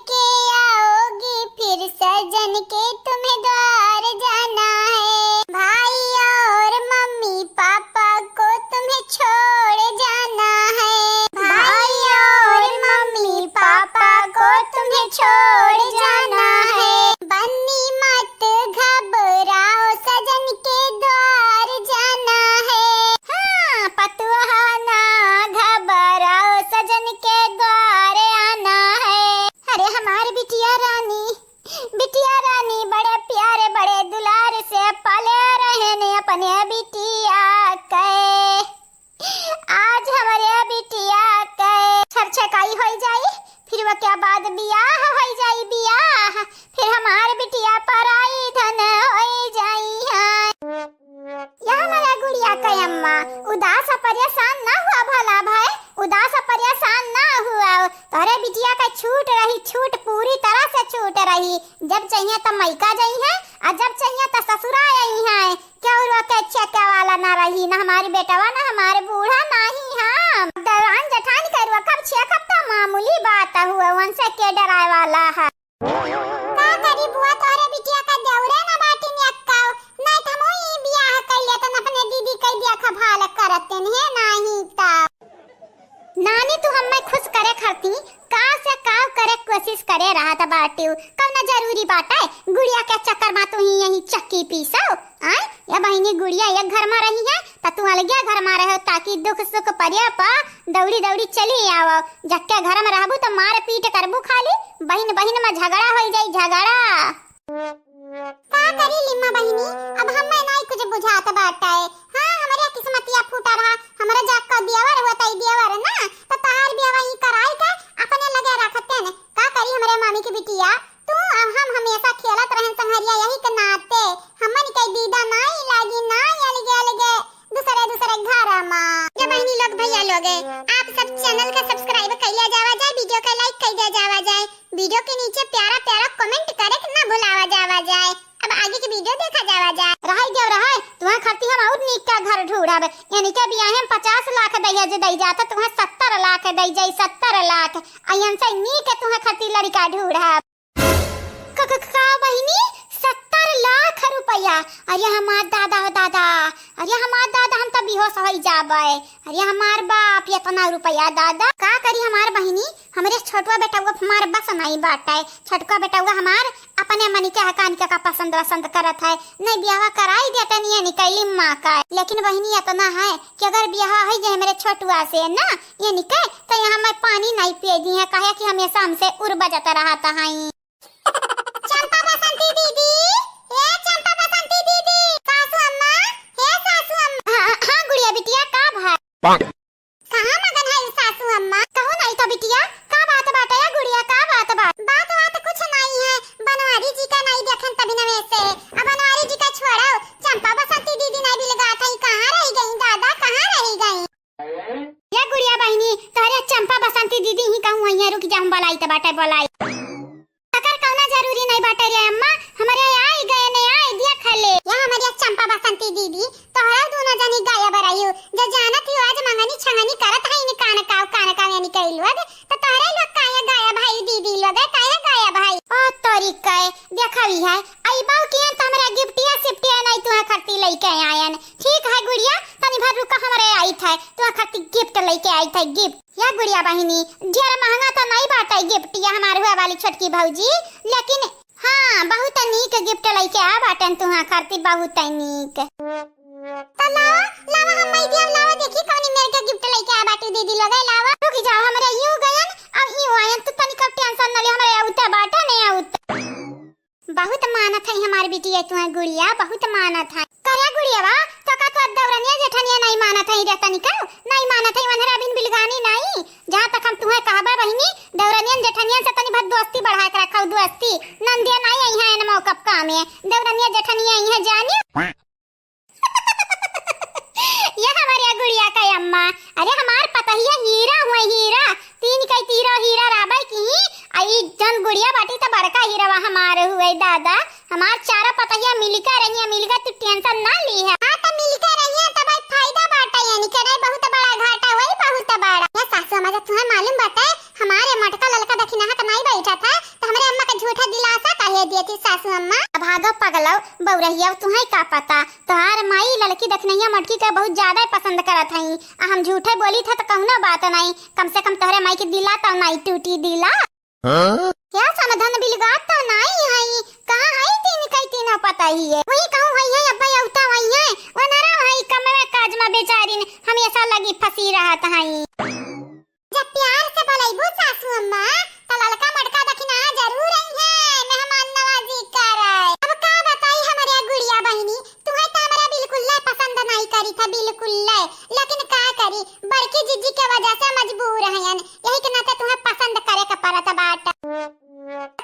छोड़ जाना है। बहिनी मत घबराओ, सजन के द्वार जाना है। हाँ, पतोहा ना घबराओ, सजन के द्वार आना है। अरे हमार बिटिया रानी, बिटिया रानी बड़े प्यार, बड़े दुलार से पाले रहेन अपने बिटिया के। आज हमरे बिटिया के छरछकाई होई जाई, फिर ओके बाद बियाह होई जाई, बियाह, फिर हमार बिटिया पराई धन होई जाई है। या हमारा गुड़िया के अम्मा, उदास और परेशान ना हुआ भला भाई, उदास और परेशान ना हुआ। तोहरे बिटिया के छूट रही, छूट पूरी तरह से छूट रही। जब चाहिए त मइका जइहैं, और जब चाहिए त ससुरा अइहैं। केहू रोके छेके वाला ना रही, ना हमारी बेटवा, ना हमारे बूढ़ा, ना ही हम। दौरान जेठान के रोकब छेकब त मामूली बात हुआ, उनसे के डराए वाला है। का करी बुआ, तोरे बिटिया का देवरे ना बाटिन एक्काऊ, नहीं त हमहू ई बियाह कइ लेतन, अपने दीदी कइ देखभाल करतन, हे नाही त। नानी, तू हम्मे खुश करे खातिर का से का करे कोशिश करे रहत बाटिउ, कौना जरूरी बाटे गुड़िया के चक्कर मा तू ही यही चक्की पीसो? आय, या बहिनी गुड़िया एक घर मा रही है, त तू अलगे घर मा रहो, ताकि दुख सुख पड़े पा दौड़ी दौड़ी चली आवो। जक्के घर मा रहबू त मार पीट करबू खाली, बहिन बहिन मा झगड़ा होई जाई, झगड़ा। का करी लिम्मा बहिनी, अब हम्मे नाई कुछ बुझात बाटे। हाँ, हमरे किस्मतिया फूटा रहा, हमरे जात का देवर होता ही देवर ना, त तहार बियाह ई कराई के अपने लगे रखते ने। का करी हमरे मामी की बिटिया, तू और हम हमेशा खेलत रहन संघरिया, यही के नाते हमन के दीदा नाई लागी, नाई अलगे अलगे दूसरे दूसरे घर मा। ये बहिनी लोग, भैया लोग, आप सब channel का subscribe कइले जावा जाए, video का like कइले जावा जाए, video के नीचे प्यारा प्यारा comment करे के ना भुलावा जावा जाए। अब आगे की video देखा जावा जाए। रहाई देव रहाई, तुम्हारे खातिर हम और नीक का घर ढूंढब। यानी के बियाहे में पचास लाख दइया जे दई जाता, तुम्हें सत्तर लाख दई जाई, सत्तर लाख। अयन से नीक तुम्हें खातिर लड़का ढूंढब। क-, क-, का बहिनी, सत्तर लाख रुपया? अरे हमार दादा हो दादा, अरे हमार दादा, हम त बेहोश होई जाबे। अरे हमार बाप, इतना रुपया दादा, का करी हमार बहिनी, हमरे छोटवा बेटवा हमार बस नाई बाटे। छोटका बेटवा हमार अपने मनी के हकान के का पसंद वसंद करत है, नहीं बियाह कराई देते नहीं निकली माँ का। लेकिन बहिनी इतना है कि अगर बियाह होई जाए हमरे छोटवा से ना, ये निके, तो यहाँ मैं पानी नहीं पिए दी है, काहे कि हमेशा हमसे उर बजत रहत है। चंपा बसंती दीदी, ए चंपा बसंती दीदी, सासू अम्मा, हे सासू अम्मा। हाँ, हाँ, गुड़िया बिटिया, का भाई? कहाँ मगन है सासू अम्मा? कहो नहीं तो बिटिया, का बात बाटे या गुड़िया, का बात बात? बात बात कुछ नहीं है, बनवारी जी का नहीं देखन तभी नवे से। अब बनवारी जी का छोड़ो, चंपा बसंती दीदी नहीं बिलगात है, कहाँ रह गई दादा, कहाँ रह गई? या गुड़िया बहिनी, तोहरे चंपा बसंती दीदी ही कहूँ है, रुक जा, हम बोलाई त बाटे, बोलाई। अकर कौना जरूरी नहीं बाटे रे अम्मा, हमरे आई गए ने, आई दिया खले। या हमरे चंपा बसंती दीदी, तोहरा दोनों जनी गायब रहियो, जे जानत ही आज मंगनी छंगनी करत है, इन्हीं कान काव, कान काव यानी कई लोग, तो तोहरे लोग काहे गायब है दीदी लोग, काहे गायब है? ओ तोरी कहे, देखा भी है, आई बाऊ कियन तो हमरा गिफ्टिया सिफ्टिया नहीं तुम्हें खरती लेके आयन। ठीक है गुड़िया, तनी भर रुका, हमरे आई थे, तुम्हें खरती गिफ्ट लेके आई थे, गिफ्ट। या गुड़िया बहिनी, ढेर महंगा तो नहीं बाटे गिफ्ट, या हमार हुआ वाली छोटकी भौजी, लेकिन हाँ, बहुत नीक गिफ्ट लेके आ बाटन तुहा खातिर, बहुत नीक। तो लावा, लावा, हम मई दिया, लावा, देखी कौनी मेर के गिफ्ट लेके आ बाटू दीदी लोग, लावा। रुक जाओ, हमरे यूं गयन, अब यूं आयन, तू तनिक टेंशन न ले, हमरे आउते बाटे, नहीं आउते। बहुत मानत है हमार बिटिया तुहा गुड़िया, बहुत मानत है। करे गुड़िया बा, तो का तोर दौरनिया जेठनिया नहीं मानत है रे तनिका? नहीं मानत है, वनहरा बिन बिलगानी नहीं। जहाँ तक हम तुहे कहबा बहिनी, दौरनियन जेठनियन से तनी भर दोस्ती बढ़ा के रखो, दोस्ती। नंदिया नहीं आई है इन मौका काम में, दौरनिया जेठनिया आई है जानी। ये हमारे गुड़िया का अम्मा, अरे हमार पतहिया हीरा हुए हीरा, तीन कई तीरो हीरा राबे की, आ ई जन गुड़िया बाटी त बड़का हीरा हमार हुए दादा। हमार चारा पतहिया मिलके रहिए, मिलके तू टेंशन ना ली है। हाँ, त मिलके रहिए, त भाई फायदा बाटा, यानी के नहीं बहुत बड़ा घाटा होई, बहुत बड़ा। ये सासू अम्मा, जब तुम्हें मालूम बाटे, हमारे मटका ललका दखिनहा का नहीं बैठा था, तो हमरे अम्मा का झूठा दिलासा काहे दिए थी सासू अम्मा? अब भागो पगलो, बउरहिया, तुम्हें का पता, तोहार माई ललकी दखिनहिया मटकी के बहुत ज्यादा पसंद करत हई, आ हम झूठे बोली था तो कौनो बात नहीं, कम से कम तोहरे माई के दिला तो नहीं टूटी दिला। हाँ? क्या वही कहूँ वही है, अब्बा अउता वही है, वो नरा वही कमवे काज में बेचारी ने हमेशा लगी फंसी रहत हई। जब प्यार से बोलैबू सासू अम्मा, त ललका मटका दखिना जरूर अइहैं, मेहमान नवाजी करे। अब का बताई हमरे गुड़िया बहिनी, तुहैं त हमरा बिल्कुल ले पसंद नाई करी था, बिल्कुल ले। लेकिन का करी, बड़की जीजी के वजह से मजबूर हयन, यही के नाते तुहैं पसंद करे के पड़त बाटे।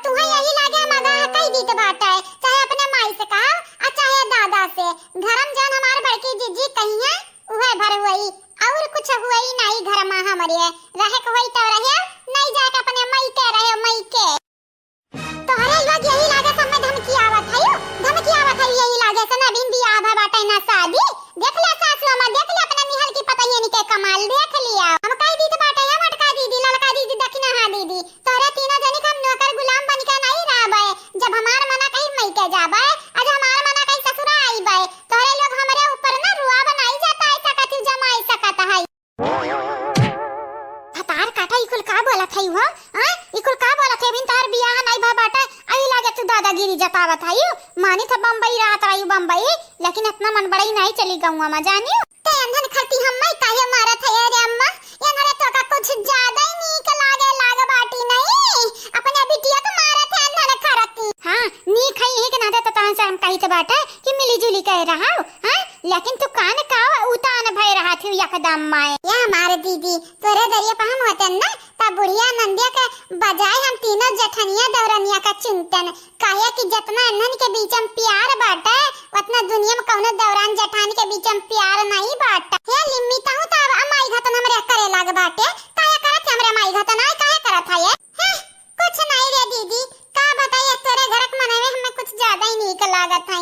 तुहैं यही लागे हम अगाह कई दीत बाटे, चाहे अपने माई से कहो, आ चाहे दादा से। घर में जौन हमार बड़की जीजी कहिहैं, उहे भर हुई, और कुछ हुई नाई घर मा हमरे। रहे के होई तब रहे, नाई जाके अपने मइके रहे, मइके। तोहरे लोग यही लागे सब में धमकी आवत है, यू धमकी आवत है, यही लागे से ना बिन बियाह भा बाटे ना शादी। देख ले सासू अम्मा, देख ले अपने निहल की पतहियन के कमाल, देख लिया। हम कह दीत बाटे, ये मोटका दीदी, ललका दीदी, दखिनहा दीदी, तोहरे तीनों जनी के हम नौकर गुलाम बन के नाई रहबे। जब हमार मना कही मइके जाबे, आज हमार मना कही ससुरा आइबे। तोहरे लोग हमरे ऊपर ना रुआब नाई जाता, ऐसा कथी जमाई सकत है। भतार काटा, ई कुल का बोलत है हो? हाँ? ई कुल का बोलत है? अभी तोहर बियाह नाई भा बाटे, आई लागे तू दादागिरी जतावत है। मानी था बम्बई रहत रही बम्बई, लेकिन इतना मन बड़ई नाई चली गौवा मा जानियो। ते अंधन खरती हम्मै काहे मारत है रे अम्मा? ये नरे तो का कुछ ज्यादा ही नीक लागे लाग बाटी नहीं। अपने बिटिया तो मारत है अंधन खरती। हाँ, नीक है यही के नाते तो तहन से हम कहित बाटे कि मिली जुली के रहो, हाँ? लेकिन तू कान का उतान भय रहत हो एकदम माए। या हमारे दीदी, तोरे दरिया पे हम होते ना, तब बुढ़िया नंदिया के बजाय हम तीनों जेठनिया दौरनिया का चुनतन। काहे कि जतना इन्हन के बीच में प्यार बाटे, उतना दुनिया में कौनो दौरान जेठान के बीच में प्यार नहीं बाटे। हे लिम्मी, तहूँ तो अब माई घतन हमरे करे लाग बाटे। काहे करत है हमरे माई घतन? आय काहे करत है ये? हैं? कुछ नहीं रे दीदी, का बताई, अब तोरे घर के मनवे हमें कुछ ज्यादा ही नीक लागत है,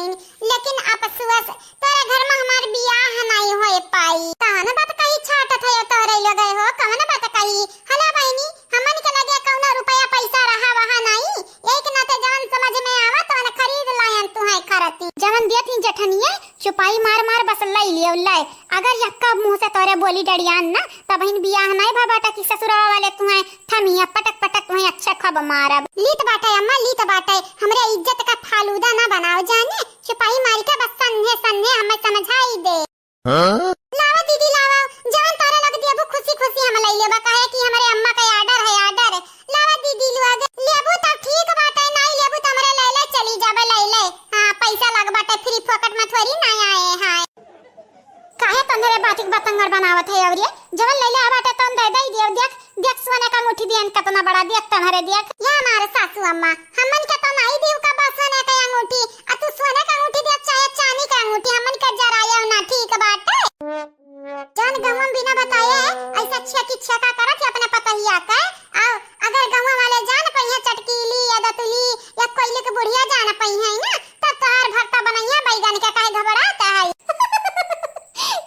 लेकिन अफसोस तोरे घर में हमार बियाह नहीं होए पाई। कौन बात कही छाटत है तोरे लोग हो, कौन बात कही? हला बहिनी, हमन के लगे कौनो रुपया पैसा रहा वहा नहीं, यही के नाते जवन समझ में आवा तवन खरीद लायन तुहैं खरती। जवन दियत ही जेठनिया, चुपाई मार मार बस लई लियो, ले। अगर यक्का मुँह से तोरे बोली डरियान ना, तब हिन बियाह नहीं भा बाटा कि ससुरवा वाले तुहैं थमिया पटक पटक तुहैं अच्छा खब मारब। लीत बाटे अम्मा, लीत बाटे, हमरे इज्जत का फालूदा ना बनाओ जाने, चुपाई मारी के बस सन्हे सन्हे हमें समझाई दे। हाँ? लावा दीदी लावा, जवन तारा लग दिया वो खुशी खुशी हम लई लेबा, काहे कि हमरे अम्मा का order है, order। लावा दीदी लोग, लेबू त ठीक बाटे, नाई लेबू त हमरे लैले चली जाबे, लैले। हाँ, पैसा लग बाटे, free फोकट में थोड़ी ना आए हैं। काहे तन्हरे बातिक बतंगड़ बनावत है अवरिये? जवन लैले आ बाटे तवन दे दे दियो, देख, देख सोने का अंगूठी दियन कितना बड़ा, देख तन्हरे देख। या हमारे सासू अम्मा, हमन के तो नाई दियो का बा सोने का अंगूठी, आ तू सोने का अंगूठी दे चाहे चांदी का अंगूठी, हमन के जरायो ना, ठीक बाटे। जौन गहुआ में बिना बताए ऐसा छेकी छेका करत है अपने पतहिया के। आओ, अगर गहुआ वाले जान पइहे चटकीली या दतुली या कोयली के बुढ़िया जान पइहे ना, तब तोहार भरता बनइया बैगन के काहे घबरात है?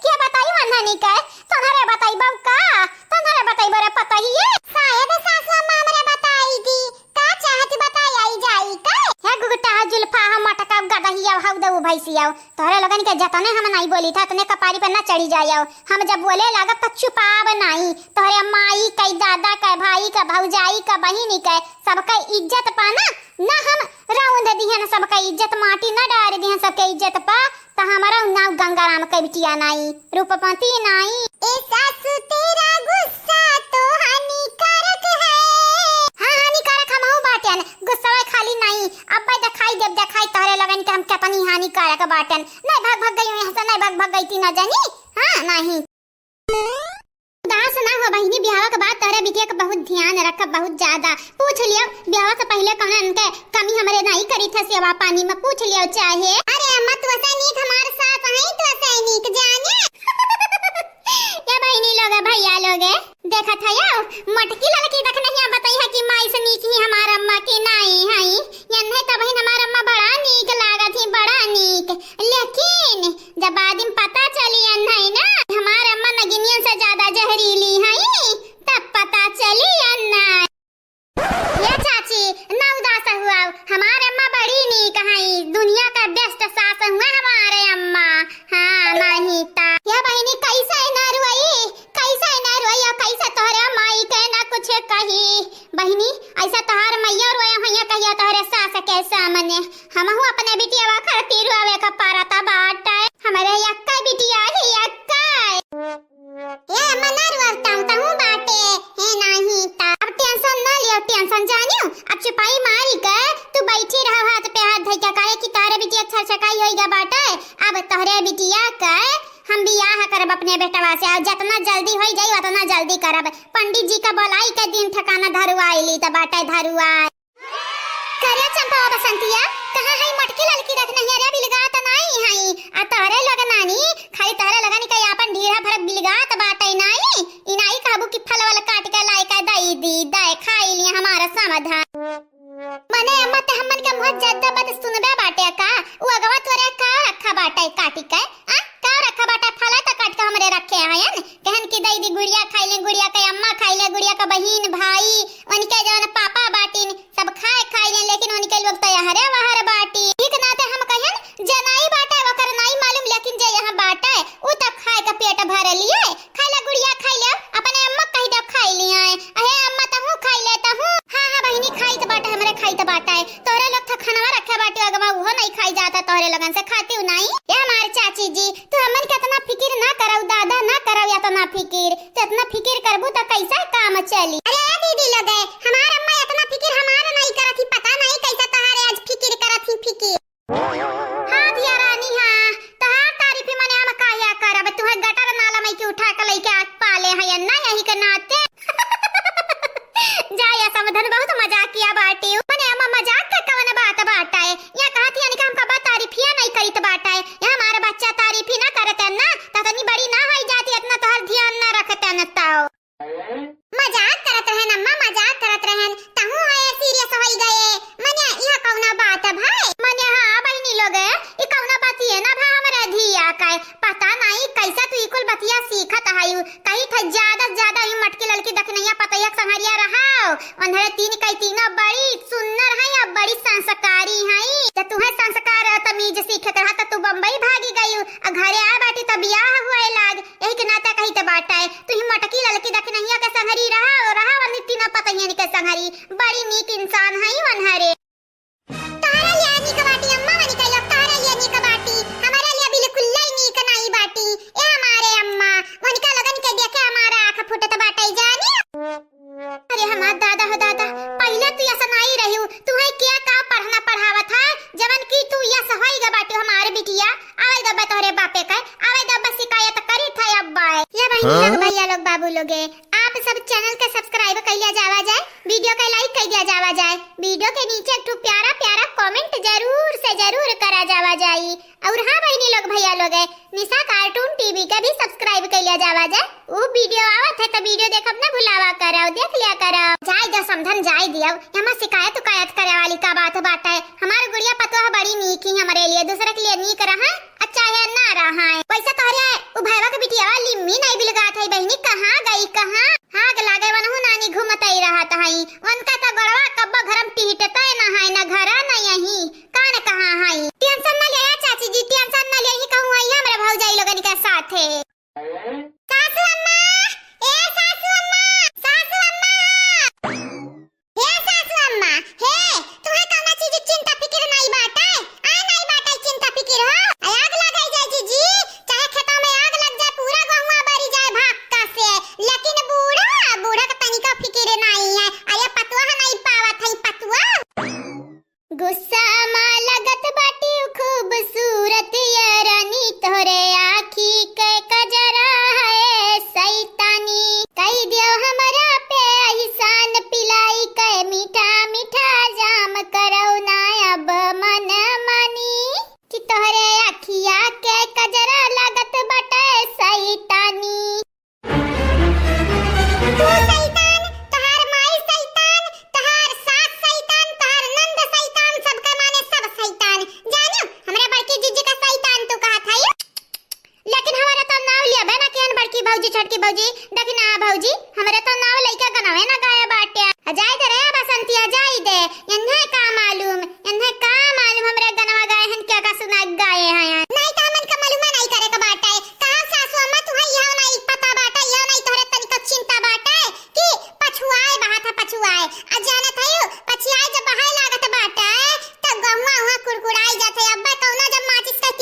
के बताई वन्हनी के? तोहरे बताई बहू का? तोहरे बताई बरे पतहिए? शायद सासू अम्मा हमरे बताई दी। का चाहत बताई आई जाई का? हे गुगटा जुल्फा हम मटका गदहिया हऊ दऊ भैंसिया। तोहरे लोगन के जतने हम नाई बोली था, उतने कपारी पर ना चढ़ी जायो। हम जब बोले लागब त चुपाब नाई। तोहरे माई कई, दादा कई, भाई का, भौजाई का, बहिनी कई, सबका इज्जत पा ना, ना हम रौंद दिहन सबका इज्जत, माटी ना डार दिहन सबके इज्जत पा, त हमारा नाव गंगाराम कई बिटिया नाई, रूपवती नाई। ए सासू तेरा गुस्सा तो हानिकारक है। हाँ, हानिकारक हमहू बाटेन, गुस्सा खाली नाई, अब देखाई देब, देखाई तोहरे लोगन के हम कितनी हानिकारक बाटेन। नहीं भाग भाग गई यहाँ से, नहीं भाग भाग गई थी ना जानी। हाँ, नहीं। उदास ना हो बहिनी, बियाह के बाद तोहरे बिटिया के बहुत ध्यान रख, बहुत ज्यादा। पूछ लियो, बियाह से पहले कौन उनके कमी हमरे नहीं करी थे सेवा पानी में, पूछ लियो चाहे। अरे अम्मा, तू से नीक हमार सास है, तू से नीक जाने। ये बहिनी लोग, भैया लोग, देखत है यो, मोटकी लड़की देख नहीं बताई है कि माई से नीक ही हमार अम्मा की नाई है। यन्हे तबहिन हमार अम्मा बड़ा नीक लागत ही, बड़ा नीक। लेकिन जब बाद में पता चली यन्हे ना, हमार अम्मा नगिनियन से ज्यादा जहरीली है, तब पता चली यन्हे। ये चाची, ना उदास हुआ, हमार अम्मा बड़ी नीक है, दुनिया का best सास हुआ हमारे अम्मा। हाँ, नहीं ता। या बहिनी कैसे ना रुई, कैसे ना रुई, या कैसे तोहरे माई के ना कुछ कही। बहिनी, ऐसा तोहार मैया रोया होइया कहिया तोहरे सास के सामने। हमहू अपने बिटिया खातिर का परत बाटे, हमरे यक्का बिटिया ही यक्का। ए अम्मा ना रुआव, तहूँ बाटे, हे नाही ता। अब tension ना लियो, tension जानियो। अब चुपाई मारी के तू बैठी रहो हाथ पे हाथ धइ के, काहे कि तोहरे बिटिया छरछकाई होई गा बाटे। अब तोहरे बिटिया के हम बियाह करब अपने बेटवा से, और जतना जल्दी होई जाई उतना जल्दी करब। पंडित जी का बोलाई के दिन ठिकाना धरुआई ली त बाटे धरुआई। करे चंपा बसंतिया, कहाँ है मोटकी ललकी रख नहीं रे, बिलगात नाई है। आ तोहरे लोग नानी, खाली तोहरे लोगन के आपन ढीढ़ा भर बिलगात बाटे नाई। ई नाई कहबू कि फल वल काट के लाई के दई दी, दे खाई लिए हमारा समाधान। मने अम्मा ते हमन के मुँह ज्यादा बात सुनबे बाटे का? उ अगवा तोरे का रखा बाटे काटी के? आ? का रखा बाटे? फला त काट के हमरे रखे हयन। कहन कि दई दी गुड़िया खाई ले, गुड़िया के अम्मा खाई ले, गुड़िया के बहिन भाई, उनके जौन पापा बाटिन, सब खाए खाई ले, लेकिन उनके लोग तो यहरे वहर बाटी। ठीक नाते हम कहन जे नाई बाटे ओकर नाई मालूम, लेकिन जे यहाँ बाटे उ त खाए के पेट भर लिए। खाई ले गुड़िया, खाई ले, अपने अम्मा कहि दे खाई लिए। अहे अम्मा, तहूँ खाई ले, तहूँ। हाँ, हाँ बहिनी, खाई त बाटे, हमरे खाई त बाटे। तोहरे लोग था खानवा रखे बाटे अगवा, उहो नहीं खाई जाता तोहरे लोगन से, खाती हूँ नहीं। ए हमार चाची जी, तू हमन के इतना फिकिर ना करौ, दादा ना करौ इतना फिकिर। तू इतना फिकिर करबू त कैसा काम चली? अरे ए दीदी लोगे, हमार अम्मा इतना फिकिर हमार नहीं करत ही, पता नहीं कैसा तोहरे आज फिकिर करत ही फिकिर। हाँ धिया रानी, हाँ, तोहार तारीफी मने हम काया करब, तुहे गटर नाला में के उठा के लइके आ पाले हयन ना, यही के नाते। जा या समधन बहुत मजाकिया बाटी, मने अम्मा मजाक के कवन बात बाटे? या कहत यानी कि हमका बा तारीफिया नहीं करित बाटे, या हमारे बच्चा तारीफी ना करत है ना, त तनी बड़ी ना होई जाती, इतना तोहर ध्यान ना रखते न तो। मजाक करत रहन अम्मा, मजाक करत रहन। तहूँ है serious होई गए। मने इहाँ कौना बात है भाई? मने हाँ बहिनी लोग, ई कौना बात ये ना भा हमरे धिया का। पता नहीं कैसा तू ई कुल बतिया सीखत हयू। कही थे ज्यादा से ज्यादा ई मटकी ललकी दखिनैया पतैया के संहरिया रहाओ। उन्हरे तीन कई तीनों बड़ी सुन्नर है और बड़ी संस्कारी है। जब तुहे संस्कार और तमीज सीखे के रहा त तू बम्बई भागी गयू। आ घरे आए बाटी त बियाह हुए लाग। यही के नाता कही त बाटे, तू ही मोटकी ललकी दखिनैया के संगरी रहा, रहा वनी तीनों पतैयन के संगरी। बड़ी नीक इंसान हई वनहरे। तोहरे लिए नीक बाटी अम्मा, वनी कहियो तोहरे लिए नीक बाटी, हमारे लिए बिल्कुल लाई नीक नाई बाटी। ए हमारे अम्मा, वनिका लगन के देखे हमारा आँख फूटत बाटे जानी। अरे हमार दादा हो दादा, पहिले तू ऐसा नाई रही, तुहे क्या का पढ़ना पढ़ावत है, जवन की तू ऐसा होई गा बाटी हमारे बिटिया। आवे दब्बा तोहरे बापे के, आवे दब्बा शिकायत करी था अब्बा। ये बहिनी लोग, हाँ? भैया लोग, बाबू लोगे, आप सब channel के subscribe कर लिया जावा जाए, video के like कर दिया जावा जाए, video के नीचे एक ठो प्यारा प्यारा comment जरूर से जरूर करा जावा जाई। और हाँ बहिनी लोग, भैया लोगे, निशा cartoon TV के भी subscribe कर लिया जावा जाए। उ video आवत है त video देखब ना भुलावा करव, देख लिया करव। जाए दो समधन, जाए दियो, एमा शिकायत उकायत करे वाली का बात बाटे? हमार गुड़िया पतोह बड़ी नीक ही हमरे लिए, दूसरे के लिए नीक रहे, अच्छा है ना रहे। वैसे तोहरे उ भैया के बिटिया लिम्मी नहीं बिलगात है बहिनी, कहाँ गई कहाँ? आग लागे वनहु नानी घूमत ही रहत हई, उनका तो गोड़वा कब्बो घरम टिहटते न है, न घरा न यही, कान कहाँ हई? Tension न ले चाची जी, tension न ले, ही कहूँ आई हमरे भौजाई लोगन के साथे। सासू अम्मा, ए सासू अम्मा, सासू अम्मा। हे सासू अम्मा, हे, तुहे कौनो चीज के चिंता फिकिर नाई बाटे? आ नाई बाटे चिंता फिकिर हो? आ आग लग जाए जीजी, चाहे खेतों में आग लग जाए, पूरा गहुआ बरी जाए भक्का से, लेकिन बूढ़ा, बूढ़ा के तनिको फिकिर नाई है। अरे पतुआ नाई पावत है पतुआ। गुस्सा मा लगत बाटी खूबसूरत ये रानी, तोहरे आँखी के कजरा है सैतानी। कई दियो हमरा पे एहसान, पिलाई के मीठा मीठा जाम, करौ ना अब मन मानी। कि तोहरे अखिया के कजरा लगत बाटे सैतानी। तू सैतान, तोहार माई सैतान, तोहार सास सैतान, तोहार नंद सैतान, सबके माने सब सैतान। जानियो, हमरा बड़की जीजी का सैतान तू कहत हई। लेकिन हमरा तो नाव लिया बे ना केहन बड़की भौजी, छोटकी भौजी। देखी ना भौजी, हमरे तो नाव लइका गनवे ना गाया बाटे। आ जाए दे रे बसंतिया, जाए दे। एन्हे का मालूम, एन्हे का मालूम हमरे गनवा गाए हन, क्या का सुना गाए हैं। नाई तो हमन का मालूम नाई करे के बाटे। कहाँ सासू अम्मा, तुहे इहो नाई पता बाटे, इहो नाई तोहरे तनिको चिंता बाटे कि पछुआए बहात है, पछुआए। आ जानत हयू, पछियाए जब बहाए लागत बाटे, तब गहुआ उहाँ कुड़कुड़ाई जात है। अब्बा कौनो जब माचिस के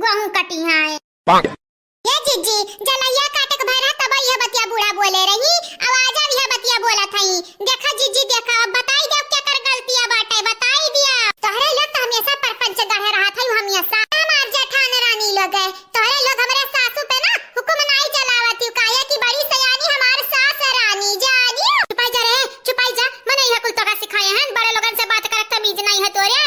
गोहूँ कटिहैं। ये जीजी, जलैया काटे के भय रहा तब यह बतिया बूढ़ा बोले रही, अब आज अब यह बतिया बोलत हई। देखा जीजी, देखा, अब बताई देउ केकर गलतिया बाटे, बताई दिया। तोहरे लोग तो हमेशा परपंच गढ़े रहत हई, हमेशा। हमार जेठान रानी लोग है, तोहरे लोग हमरे सासू पे ना हुकुम नाई चलावत हई, काहे कि बड़ी सयानी हमार सास रानी जानी। चुपाई जा रे, चुपाई जा, मने यह कुल तोका सिखाए हैं, बड़े लोगन से बात करक तमीज नहीं है तोरे।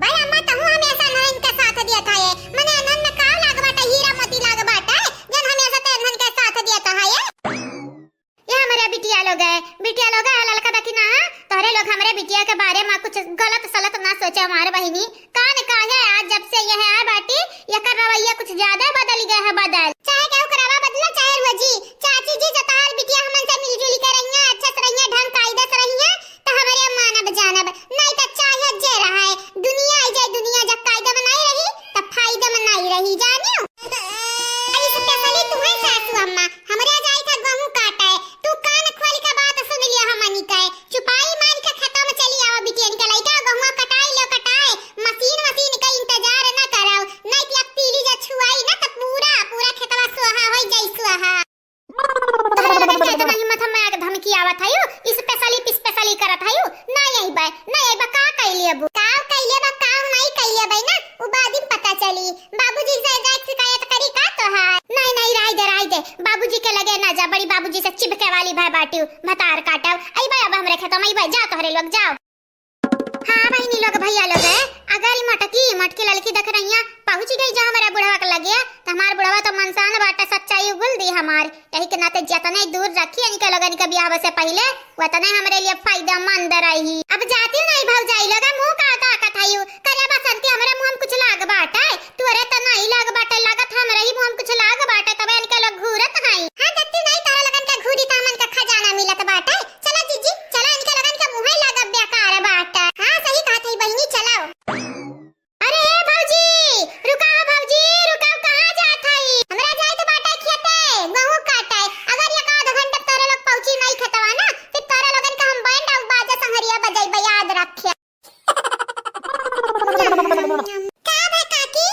भाई अम्मा, तहूँ हमेशा इन्हन के साथ दियत है। मने इन्हन में का लाग बाटे, हीरा मोती लाग बाटे, जन हमेशा ते इन्हन के साथ दियत है। ये हमरे बिटिया लोग है, बिटिया लोग है, ललका देखी ना, तोहरे लोग हमरे बिटिया के बारे में कुछ गलत सलत ना सोचे हमार बहिनी। कान काहे आज जब से यह आए बाटी, यकर रवैया कुछ ज्यादा बदल गए है, बदल। चाहे केहू के रवा बदला, चाहे रोजी, चाची जी, जतार बिटिया हमन से मिलजुल के रहिया, अच्छे से रहिया, ढंग कायदे से रहिया, त हमरे मानब जानब, नाई त चाहे जे रहे, दुनिया आई जाए, दुनिया जब कायदा बनाई रही, तब फायदा बनाई रही, जानियो। अरे specially तुम्हें सासू अम्मा, हमरे जाई था गेहूं काटे, तू कान खोल के बात सुन लिया हमनी के, चुपाई मार के खेतवा में चली आवा बिटियन के लइका, गेहुआ कटाई लो कटाए, मशीन वशीन का इंतजार न कराओ, नाई त अब तीली जे छुआई ना त पूरा, पूरा खेतवा सुहा होई जाई सुहा। तोहरे लोगन के इतना हिम्मत, हम आके धमकी आवत हयू, specially specially करत हयू, ना यही बा, ना यही बा, का कइले अबू? का कइले बा, का नाई कइले बा ना, उ बाद में पता चली। बाबूजी से जाके शिकायत करी का तोहार? नहीं, नहीं, राय दे, राय दे, बाबूजी के लगे ना जा, बड़ी बाबूजी से चिपके वाली भाई बाटियो, भतार काटव। अइबा अब हमरे खेतवा में, अइबा, जा तोहरे लोग, जाओ। हाँ बहिनी लोग, भैया लोग है, अगर ई मोटकी, मोटकी ललकी देख रहिया पहुँच गई जो हमारे बुढ़वा के लगे, तो हमार बुढ़वा तो मनसान बाटे, सच्चाई उगल दी हमार। यही के नाते जतने दूर रखी इनके लोगन के बियाह से पहिले, वतने हमरे लिए फायदेमंद रही। अब जाती हूँ नहीं भौजाई लोग, मुँह का ताकत है यू? करे बसंती, हमरे मुँह में कुछ लाग बाटे? तोरे त नहीं लाग बाटे, लागत हमरे ही मुँह में कुछ लाग बाटे, तबे इनके लोग घूरत हैं। हाँ, जत्ती नहीं तारा लोगन के घूरी त हमन के खजाना मिलत बाटे। चला जीजी, चला इनके लोगन के मुँह ही लागब बेकार बाटे। हाँ, सही कहत है बहिनी, चलाओ। अरे ए भौजी, रुका हो भौजी, रुका हो, कहाँ जात हई? हमरा जाए तो बाटे खेते, गेहूं काटे। अगर एक आध घंटा तोरे लोग पहुँची नहीं खेतवा ना, फिर तोरे लोगन का हम बैंड और बाजा संहरिया बजाइबे, याद रखे। का बा काकी,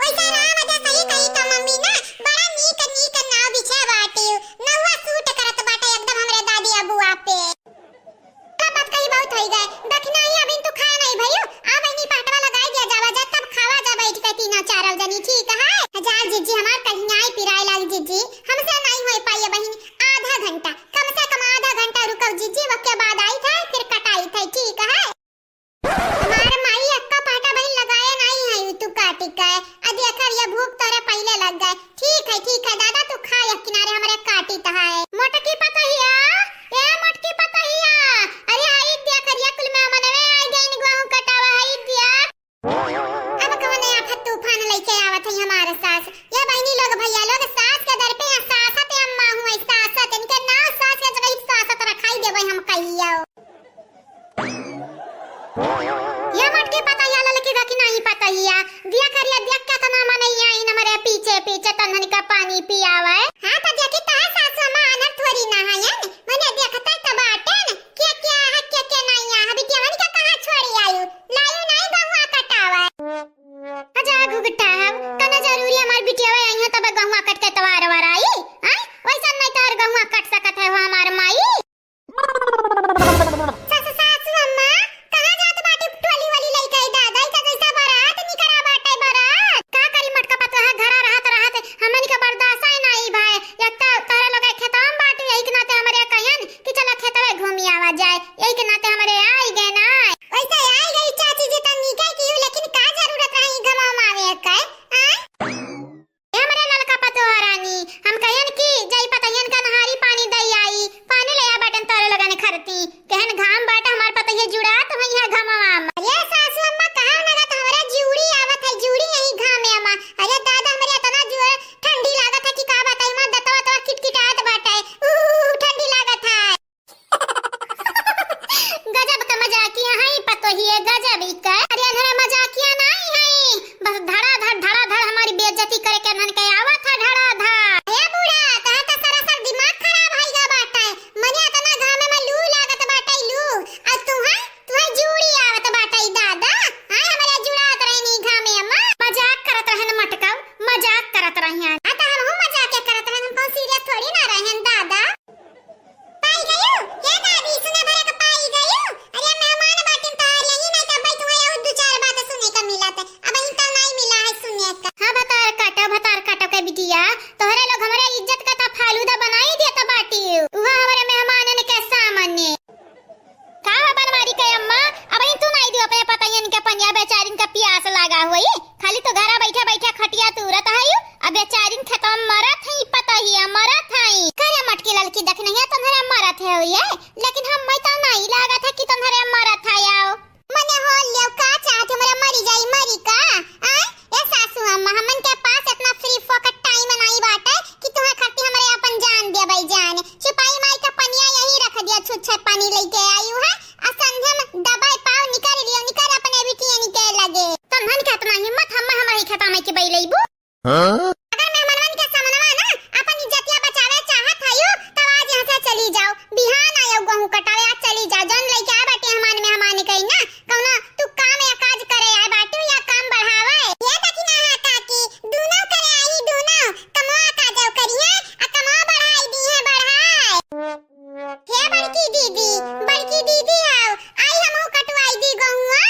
ऐसा राम अदा सही कही तो मम्मी ना, बड़ा नीक नीक नाव बिछे बाटी, नौवा सूट करत बाटे एकदम हमरे दादी अबुआ पे। बात कही बहुत होई गए। दखिना ही अबिन तू खा नहीं भइयो। आ बहिनी पाटवा लगाई दिया जावा जा, तब खावा जा बैठ के तीनों चारों जनी, ठीक है? जा जिज्जी हमार कहीं आई पिराए लाग जिज्जी, हमसे नहीं होई पाई बहिन, आधा घंटा, कम से कम आधा घंटा रुकव जिज्जी, वक्के बाद आई थे, फिर कटाई थे, ठीक है? हमार माई अक्का पाटा बहिन लगाए नहीं है, तू काटी का है। आ देख, ये भूख तोरे पहिले लग गए। ठीक है, ठीक है दादा, तू खा एक किनारे हमरे काटी तहाए। मोटकी पतोहिया, ए मोटकी पतोहिया, अरे आई देख, ये कुल मेहमानवे आई गइन, गेहूं कटावा है दिया। अब कौन आफत तूफान लेके आवत है हमारे सास? ये बहिनी लोग, भैया लोग, सास के दर पे हैं, सासत अम्मा हुए, सासत, इनके नाव सास के जगह सासत रखाई देवे हम कहियो। ये मोटकी पतोहिया ललकी रखी नहीं पतोहिया, दिया करिया दिया केतना मनैया इन हमरे पीछे पीछे तन्हन का पानी पियावे। हाँ तो देखी तो है सासु अम्मा, आनर थोड़ी ना है, मने देखते तो बाटेन, के के है, के के नहीं है, अभी केवन का कहाँ छोड़ी आयु, लायु नहीं गहुआ कटावे। अच्छा घुघटा हम, कना जरूरी हमार बिटिया आई है तब गहुआ कट के तवार वार आई, हैं? वैसा नहीं तार गहुआ कट सकत है हो हमार माई। सासु, सासु अम्मा, कहाँ जात बाटी टोली वाली लइका? ई दादा, ई का जैसा बारात निकरा बाटे बारात। का करी मटका पतोहा, घरा रहत रहत हमनी का बर्दाश्त ही नहीं भाई। एक तो तोहरे लोग खेतवा में बाटू, यही के नाते हमरे कहन कि चला खेतवे घूमी आवा जाए, यही के नाते हमरे आई गए ना। वैसे आई गई चाची जी तो निकल की, लेकिन का जरूरत रही गमावे के, आय? ए हमरे ललका पतोह रानी, हम कहियन कि जाई पतहियन का नहारी पानी दई आई, पानी ले आ बटन तोरे लगन खरती। कहन घाम बाटे हमार पतहिया जुड़ात होई है घमवा में। अरे सासू अम्मा, कहा ना तो हमरा जूड़ी आवत है, जूड़ी यही घामे अम्मा। अरे दादा, हमरे इतना जोर ठंडी लागत है कि का बताई माँ, दतवा तवा किटकिटात बाटे। उहु, ठंडी लागत है। गजब का मजाकिया है पतोहिए, गजब ही का। अरे अनहरा मजाकिया नहीं है, बस धड़ाधड़ धड़ाधड़ हमारी बेइज्जती करे के नन के आवत है धड़ाधड़। हे बूढ़ा, तोहर तो सरासर दिमाग खराब होई गा बाटे। मने इतना घामे में लू लागत बाटे लू, और तुहे, तुहे जूड़ी आवत बाटे दादा। आय हमरे जुड़ात रहनी घामे में। मजाक करत रहन मटकव, मजाक करत रहन। आ तो हमहू मजाक करत रहन, हम कौन सीरियस थोड़ी ना रहन दादा। पाई गयू? हे दादी, सुने भरे के पाई गयू? अरे मेहमान बाटिन तोहर यही नहीं तब भाई तुम्हें और दो चार बात सुने का मिला था। अब यही तो नहीं मिला है सुने का। हाँ भतार काटा, भतार काटा के बिटिया, तोहरे लोग हमरे इज्जत का ता फालूदा बनाई दिया ता बाटी। उहा हमरे मेहमानन के सामने। का हो बनवारी के अम्मा, अब यही तू नहीं दियो अपने पतैयन के पनिया, बेचारिन का पियास लागा होई। खाली तो घरा बैठे बैठे खटिया तूरत हयू, अब बेचारिन खेतवा में मरत हई, पतोहिया मरत हई। करे मटकी ललकी देख नहीं है, तन्हरे मरत है हुई है, लेकिन हम मैं तो नहीं लागत है कि तन्हरे मरत है आओ। मने हो लियो का चाहत हमरा मरी जाई, मरी का? आय, ए सासू अम्मा, हमन के पास इतना फ्री फोकट टाइम नहीं बाटे कि तुम्हें खातिर हमरे अपन जान देबै जान। सिपाही माई का पनिया यही रख दिया, छुच्छे पानी लेके आयू है, आ संझे में दबाई पाव निकर लियो, निकर अपने बिटिया निके लगे। तन्हन के इतना हिम्मत, हम हमारे खेता में के बैलैबू। हाँ? अगर मेहमानन के सामनवा ना अपन इज्जतिया बचावे चाहत हयू, तब आज यहाँ से चली जाओ। बिहान आयो गेहूं कटावे, आज चली जाओ। जौन लइके आ बाटे मेहमान, मेहमान कही ना, कौनो तू काम या काज करे आए बाटू या काम बढ़ावे? ये देखी ना है काकी, दूनो करे आई दूनो, कमवा काजो करिए, आ कमवा बढ़ाई दी है बढ़ाए। हे बड़की दीदी, बड़की दीदी आओ, आई हमहू कटवाई दी गेहुआ।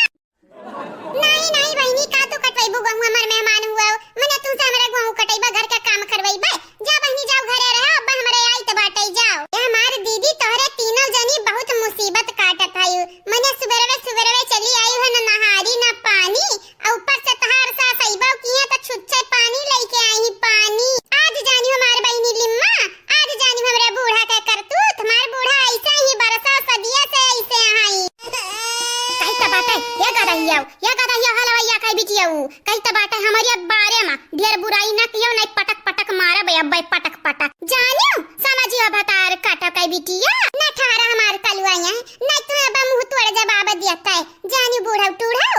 नहीं, नहीं बहिनी, का तू कटवैबू गेहूं? हमार मेहमान हुआ, मने तुमसे हमरे गेहूं कटैबा, घर का काम करवैबा? जा बहिनी, जाओ घरे रहो, अब हमरे आई तो बाटे, जाओ। ए हमार दीदी, तोहरे तीनों जनी बहुत मुसीबत काटत हयू। मने सुबेरवे सुबेरवे चली आई हो, ना नहारी ना पानी, और ऊपर से तोहार सास अइबो किहे तो छुच्छे पानी लेके आई पानी। आज जानी हमार बहिनी लिम्मा, आज जानी हमरे बूढ़ा के करतूत, हमार बूढ़ा ऐसे ही बरसा सदिया से ऐसे हई। कही त बाटे, ये गदहिया, ये गदहिया हलवैया कही बिटिया ऊ, कही त बाटे हमरे बारे में, ढेर बुराई न कियो, नहीं पटक पटक मारब अब्बे पटक पटक। जानियो, समझियो भतार काटो कही बिटिया, न ठहरा हमार कलुआ यहाँ, नहीं तो अब मुंह तोड़ जवाब दिया तय, जानी बूढ़ा टूढ़ा।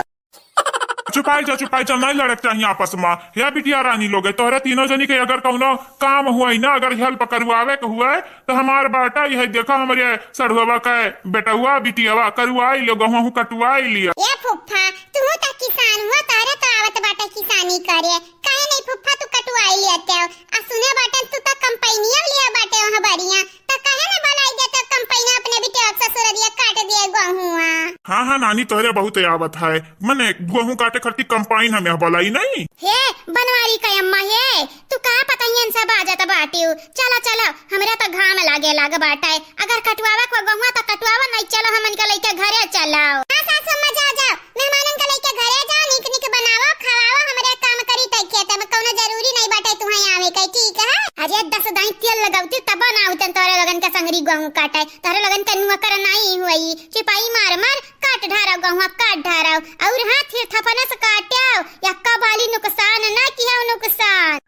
चुपाई जा, चुपाई चल नहीं लड़क चाहिए आपस में। हे बिटिया रानी लोग, तोहरे तीनों जनी के अगर कौनो काम हुआ ना, अगर help करवावे के हुआ, तो हमार बाटा यह देखो, हमरे सढ़ुआवा के बेटवा बिटियावा करवाई लियो, गहूँ कटवाई लियो। ए फुफ्फा, तू तो किसान हुआ, तोहरे तो आवत बाटे किसानी करे, काहे नहीं फुफ्फा तू कटवाई लियत हो? आ सुने बाटे तू तो कंपनिया लिया बाटे वहाँ बढ़िया, तो काहे ना बोलाई देत हो कंपनिया अपने बिटिया के ससुर दिया काट दिए गहुआ। हाँ, हाँ नानी, तोहरे बहुत आवत है, मने गहूँ काटे खरती कंपाइन हम यहाँ बोलाई नहीं। हे बनवारी का अम्मा, हे तू का पता ही इनसे बाजत बाटिउ। चलो, चलो, हमरा तो घाम लागे लाग बाटे। अगर कटवावे को गहुआ तो कटवावा, नहीं चलो हमन के लइके घरे चलो। हाँ सासू अम्मा, जाओ, जाओ, मेहमानन के लइके घरे जाओ, निक निक बनावो, खवावो, हमरे काम करी तै खेत में, कौनो जरूरी नहीं बाटे तुहैं आवे के, ठीक है? अरे दस दाई तेल लगौती तब ना उतन तोरे लोगन के संगरी गहूँ काटे, तोरे लोगन के नुआ कर नहीं हुई, चिपाई मार मार काट ढारव गहुआ, काट ढारव। और हाँ, थिर थपने से काट्याव, यक्का बाली नुकसान ना किया नुकसान।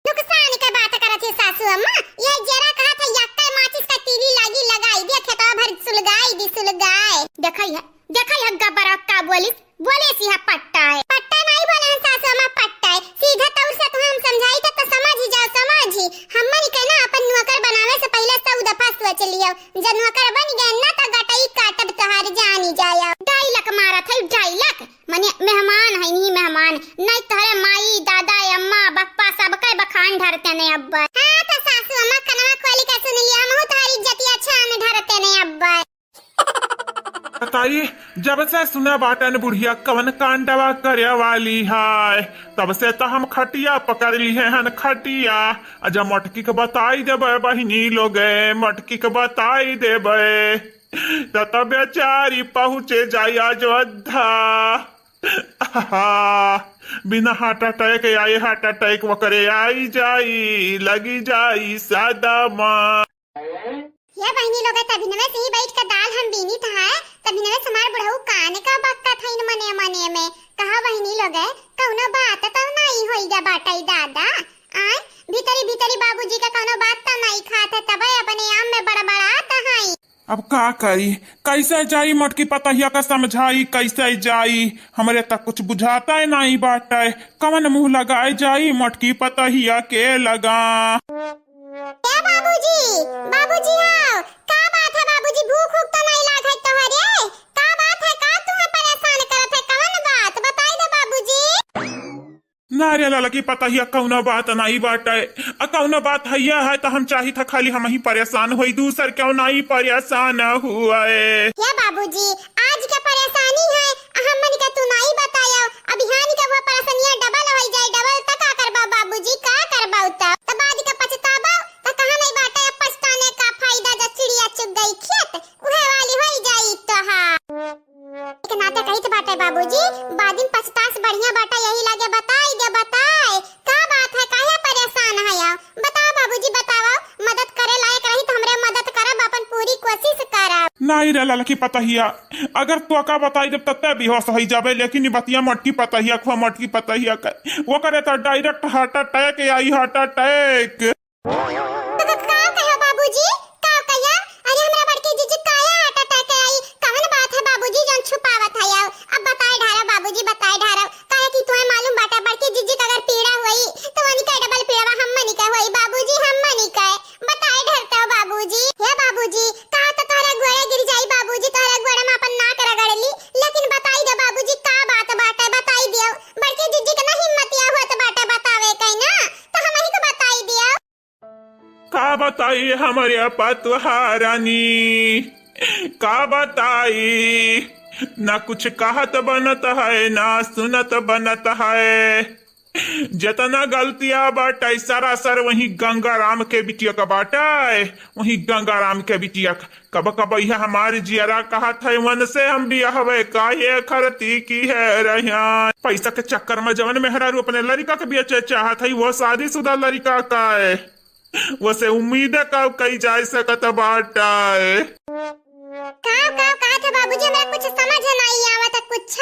नुकसान के बात करत है सासू अम्मा, ये जरा कहा था यक्का माचिस का तीली लागी लगाई दिया, खेतवा भर सुलगाई दी, सुलगाई। देखा है, देखा है गब्बरा का बोलिस, बोले सिहा पट्टा है। पट्टा नहीं बोले हैं सासू अम्मा, पट्टा है। सीधा तौर से तो हम समझाई था तो समझ ही जाओ, समझ ही। हमन के ना अपन नौकर बनावे से पहले सौ दफा सोच लियो। जब नौकर बन गए ना तो गटई काटब तोहार जानी जाया। डायलॉग मारत है, डायलॉग। मने मेहमान है नी मेहमान। नहीं तोहरे माई, दादा, अम्मा, बप्पा सबके बखान ढरते ने अब्बर। हाँ तो सासू अम्मा कनवा खोली के सुन लिया, हमहू तोहारी इज्जतिया छान ढरते ने अब्बर। बताई, जब से सुना बाटन बुढ़िया कवन कांडवा करे वाली है, तब से तो हम खटिया पकड़ ली है हन खटिया। अच्छा मटकी के बताई देबे बहिनी लोगे, मटकी के बताई देबे। त, त बेचारी पहुँचे जाई अयोध्या। बिना हार्ट अटैक आए, हार्ट अटैक वकरे आई जाई, लगी जाई सदमा। ये बहिनी लोग तभिनवे से ही बैठ के दाल हम बीनी था, तभिनवे से हमार बुढ़ऊ कान का बक्का था इन मने मने में। कहा बहिनी लोग, कौनो बात तो नहीं होई गा बाटई दादा। आय, भीतरी भीतरी बाबूजी का कौनो बात तो नहीं खात है, तबे अपने आम में बड़बड़ात हैं। अब का करी, कैसे जाई मटकी पतहिया का समझाई, कैसे जाई? हमरे तक कुछ बुझाता है नहीं बाटे, कवन मुँह लगाए जाई मटकी पतहिया के लगा। ए बाबूजी, बाबूजी आओ, का बात है बाबूजी, भूख उख तो नहीं लागत तोहरे? का बात है, का तुम्हें परेशान करत है, कवन बात बताई दे बाबूजी। ना रे ललकी पतहिया, कौनो बात नहीं बाटे। आ कौनो बात हैया है तो हम चाही था खाली हम ही परेशान होई, दूसर क्यों नहीं परेशान हुए। हे बाबूजी, आज के परेशानी है, आ हमन के तू नहीं बतायो। अब बिहान के वो परेशानिया डबल होई जाए, डबल त का करबा बाबूजी, का करबा उता? तब आज के पछताबा त कहा नहीं बाटे, अब पछताने का फायदा, जब चिड़िया चुग गई खेत, उहे वाली होई जाई तोहार। एक नाते कहित बाटे बाबूजी, बादिन पछतास बढ़िया बाटे, यही लागे बताई दे, बताए। का बात है, काहे परेशान है? आओ, बताओ बाबूजी, बताओ। मदद करे लायक रही तो हमरे मदद करब, अपन पूरी कोशिश करब। नहीं रे ललकी पतहिया, अगर तोका बताई देब तत्ते बेहोश होई जाबे, लेकिन ई बतिया मटकी पतहिया खुआ मटकी पतहिया का, वो करे तो direct heart attack आई, heart attack। तो का, का कहो बाबूजी, का कहो? अरे हमरा बड़की जीजी काहे heart attack आई? कवन बात है बाबूजी जौन छुपावत है? आओ, अब बताए ढारो बाबूजी, बताए ढारो। काहे कि तुम्हें मालूम बाटे बड़की जीजी का अगर पीड़ा हुई तो उनके डबल पीड़ा हमनी का हुई बाबूजी, हमनी का। बताए ढरता बाबूजी। हे बाबूजी, का तो तोहरा गोड़े गिर जाई बाबूजी, तोहरा गोड़े में अपन नाक रगड़ ली, लेकिन बताई दे बाबूजी का बात बाटे, बताई दियो। बड़की जीजी के ना हिम्मतिया होत बाटे बतावे के ना, तो हमही के बताई दियो। का बताई हमरे पतोहा रानी, का बताई, ना कुछ कहत बनत है, ना सुनत बनत है। जितना गलतिया बाटे सरासर वही गंगाराम के बिटिया का बाटे, वही गंगाराम के बिटिया का। कब कब यह हमारी जियरा कहत है, वन से हम बियाहवे काहे खरती की है रहियान। पैसा के चक्कर में जवन मेहरारू अपने लड़का के बेचे चाहत है, वो शादीशुदा लड़का का है। वसे उम्मीद का कई जाए सकत बाटे। का, का, का था बाबूजी, हमरा कुछ समझ नहीं आवत है कुछ।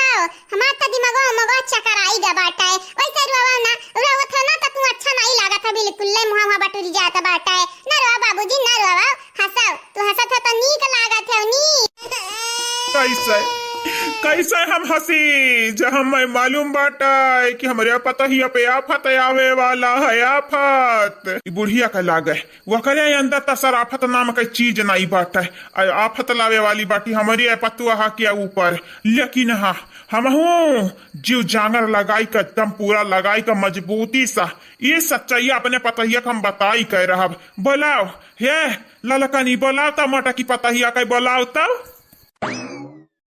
हमार त दिमागो, मगो चक्कर आई गा बाटे। वैसे रोवा ना, रोवत हो ना त तू अच्छा नहीं लागत है बिल्कुल, ले मुहा, मुहा बटुरी जात बाटे। ना रोवा बाबूजी, ना रोवा, हंसाओ, तू हंसत हो तो नीक लागत है, नीक। कैसे, ऐसे हम हँसी, जब हम्मै मालूम बाटै कि हमरे पतोहिया पे आफत आवे वाला है, आफत। ई बुढ़िया का लागे, ओकरे अंदर त सराफत नाम के चीज नाई बाटै। आ-, आफत लावे वाली बाटी हमरे पतोहा के ऊपर। लेकिन हाँ, हमहूँ जीव जांगर लगाई के, एकदम पूरा लगाई के मजबूती से ई सच्चाई अपने पतोहिया के हम बताई के रहब। बोलाओ, हे ललकनी, बोलाओ त मोटकी पतोहिया के, बोलाओ त।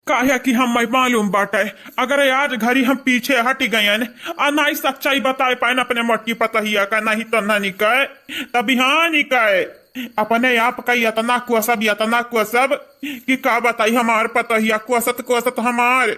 काहे कि हम्मै मालूम बाटै, अगर आज घरी हम पीछे हटि गयन आ नाई सच्चाई बताए पाएन अपने मोटकी पतोहिया का, नाहीं त नानी के, त बिहानी के अपने आप का यतना कोसब, यतना कोसब कि का बताई, हमार पतोहिया कोसत कोसत हमार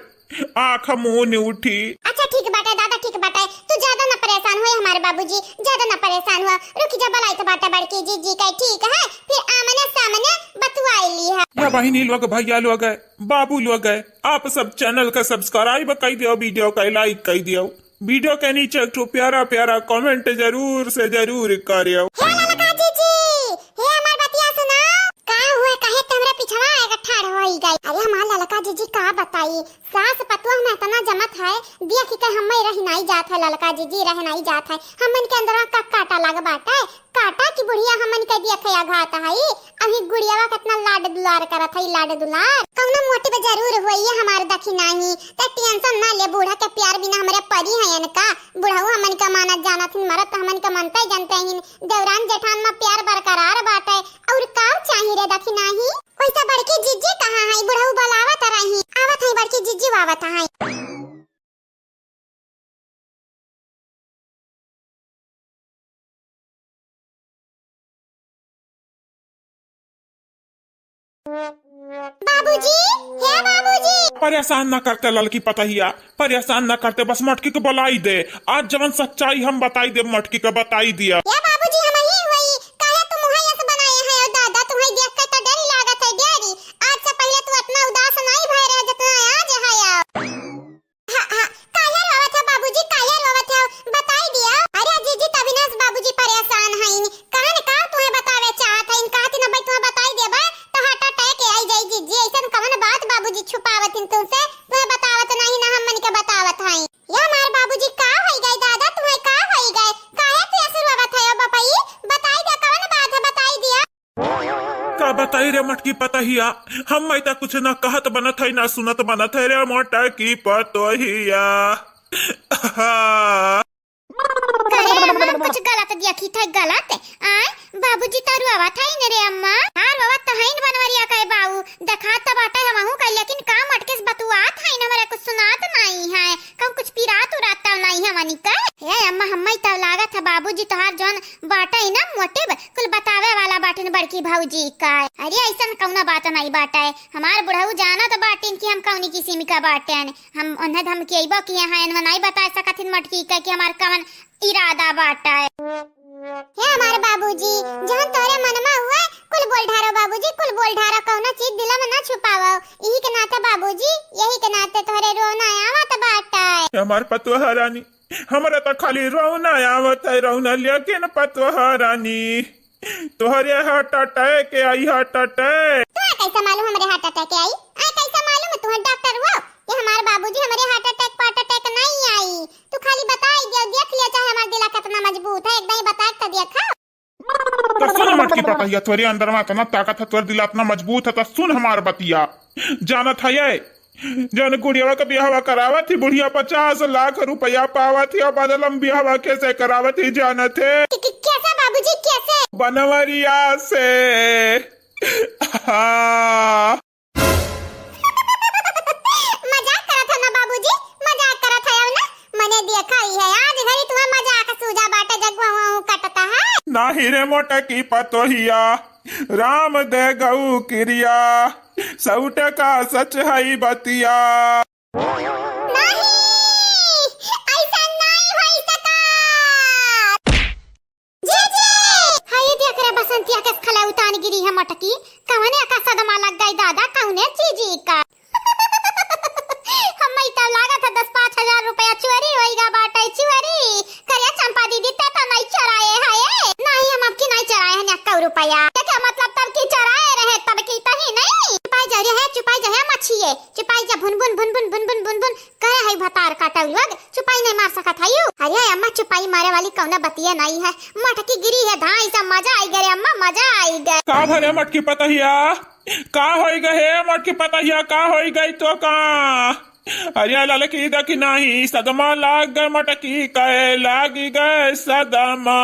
आँख मून उठी। अच्छा ठीक बाटै दादा, ठीक बाटै, तू ज्यादा ना परेशान होए हमार बाबूजी, ज्यादा ना परेशान हुआ। रुकि जा, बोलाइत बाटै बड़की जीजी के, ठीक है, फिर आमने सामने बतुआई ली है। या बहिनी लोग, भैया लोग, बाबू लोग, आप सब channel का subscribe कइ दियो, video का like कइ दियो, video के नीचे एक ठो प्यारा प्यारा comment जरूर से जरूर करियो। हे ललका जीजी, हे हमार बतिया सुना। का हुआ, काहे ते हमरा पिछवा आए के ठाड़ होई गई? अरे हमार ललका जीजी का बताई, सास पतोह में इतना जमत है, देख के हम्मै रहि नाई जात है ललका जीजी, रहि नाई जात है। हमन के अंदरवा का काटा लाग बाटै, काटा की बुढ़िया हमन के देखे आघात हई। अभी गुड़ियावा केतना लाड दुलार करत हई, लाड दुलार। कौनो मोटिव जरूर होई हमार दखिनाही, त tension ना ले, बूढ़ा के प्यार बिना हमरे परी हयन का। बुढ़ऊ हमन के मानत जानत हिन, मरद त हमन के मनते जनते हिन। देवरान जेठान में प्यार बरकरार बाटै, और का चाही रे दखिनाही? वैसे बड़की जीजी कहाँ हई? बुढ़ऊ बोलावत रही। आवत हई बड़की जीजी, आवत हई। बाबूजी, हे बाबूजी। परेशान ना करते ललकी पतोहिया, परेशान ना करते, बस मटकी के बोलाई दे। आज जवन सच्चाई हम बताई दे, मटकी के बताई दिया। हे बाबूजी, हम ही हुई, काहे तू मुँह यस बनाए है? ओ दादा, तुम्हें देख के तो डर लागत है, डरी। आज से पहले तू इतना उदास नहीं भय रहे जितना आज है। हाँ, हाँ, काहे रोवत हो बाबूजी, काहे रोवत हो? बताई दिया। अरे जीजी, तभी ना बाबूजी परेशान हईन। कहन का तुम्हें बतावे चाहत हईन, कहत न भाई तुम्हें बताई देबे, तो heart attack आई जाई जीजी। ऐसन कवन बात बाबूजी छुपावत हिन तुमसे? तुम्हें बतावत नहीं ना, हमन के बतावत हई। या हमार बाबूजी, का होई गए दादा, तुम्हें का होई गए? काहे तू ऐसे रोवत है बपई? बताई दे, कवन बात है, बताई दिया। का बताई रे मटकी पतोहिया, हम्मै त कुछ ना कहत बनत है, ना सुनत बनत है रे मटकी पतोहिया। करे अम्मा, कुछ गलत देखी थे, गलत। आय, बाबूजी तो रोवत है न रे अम्मा। हाँ, रोवत तो है न बनवरिया के बाऊ। देखात तो बाटे हमहू का, लेकिन का मटके से बतुआत है न, हमरे कुछ सुनात नहीं है। कहूँ कुछ पिरात उरात तो नहीं है मनी का। ए अम्मा, हम्मै तो लागत है बाबूजी तोहार जौन बाटे ना मोटिव, कुल बतावे वाला बाटिन बड़की भौजी का। अरे, ऐसन कौनो बात नहीं बाटे। हमार बुढ़ऊ जानत बाटिन कि हम कौनी किसिम का बाटेन। हम उन्हें धमकियबो किए हैं, इनमें नहीं बता सकत हिन मटकी का कि हमार कवन इरादा बाटे। हे हमार बाबूजी, जौन तोरे मन में हुए, कुल बोल ढारो बाबूजी, कुल बोल ढारो, कौनो चीज दिल में ना छुपावो। यही के नाते बाबूजी, यही के नाते तोहरे रोना आवत बाटे। हे हमार पतोहा रानी, हमरा त खाली रोना आवत है, रोना, लेकिन पतोहा रानी, तोहरे heart attack आई, heart attack। तुम्हें कैसे मालूम हमरे heart attack आई? आय, कैसे मालूम तुम्हें डॉक्टर हुआ कि हमार बाबूजी हमरे heart attack, heart attack नहीं आई? तू खाली बताई दियो, देख लियो, चाहे हमार दिला कितना मजबूत है, एक दाई बता के तो देखा। तो सुन मटकी पतोहिया, तोरे अंदर में इतना ताकत है, तोरे दिला इतना मजबूत है, तो सुन हमार बतिया। जानत है ये, जौन गुड़ियावा के बियाहवा करावत ही, बुढ़िया पचास लाख रुपया पावत ही, और बदलम बियाहवा कैसे करावत ही जानत है? कि, कि, कैसे बाबूजी, कैसे? बनवरिया से। हाँ। मजाक करत है ना बाबूजी, मजाक करत है ना? मने देखा ही है, आज घरी तुम्हें मजाक सूझा बाटे, जगुआ हुआ हूँ कटता है। नाही रे मोटकी पतोहिया, राम दे गऊ किरिया, सौ टका सच है बतिया। नहीं, ऐसा नहीं होई सकत। जीजी! हाय, देख रे बसंतिया, कस खला उतान गिरी है मटकी। कवने का सदमा लग गई दादा, कौने चीजी का? हम्मै तो लागत है दस पाँच हजार रुपया चोरी होई गा बाटे, चोरी। करे चंपा दीदी, ते तो नहीं चोराए है, ए? नहीं, हम अब की नहीं चोराए हैं, नक्का रुपया। क्या, क्या मतलब तब की चोराए रहे, तब की तही नहीं? चुपाई जा रे है, चुपाई जा है मछिए, चुपाई जा भुन भुन भुन भुन। मारे वाली कौनो बतिया नहीं है, मटकी गिरी है धाई से। मजा आई गए रे अम्मा, मजा आई गए। का भरे मटकी पतहिया, का होई गए हे मटकी पतहिया, का होई गई तो का? अरे ललकी देखी नाही सदमा लाग गए मटकी के, लाग गए सदमा।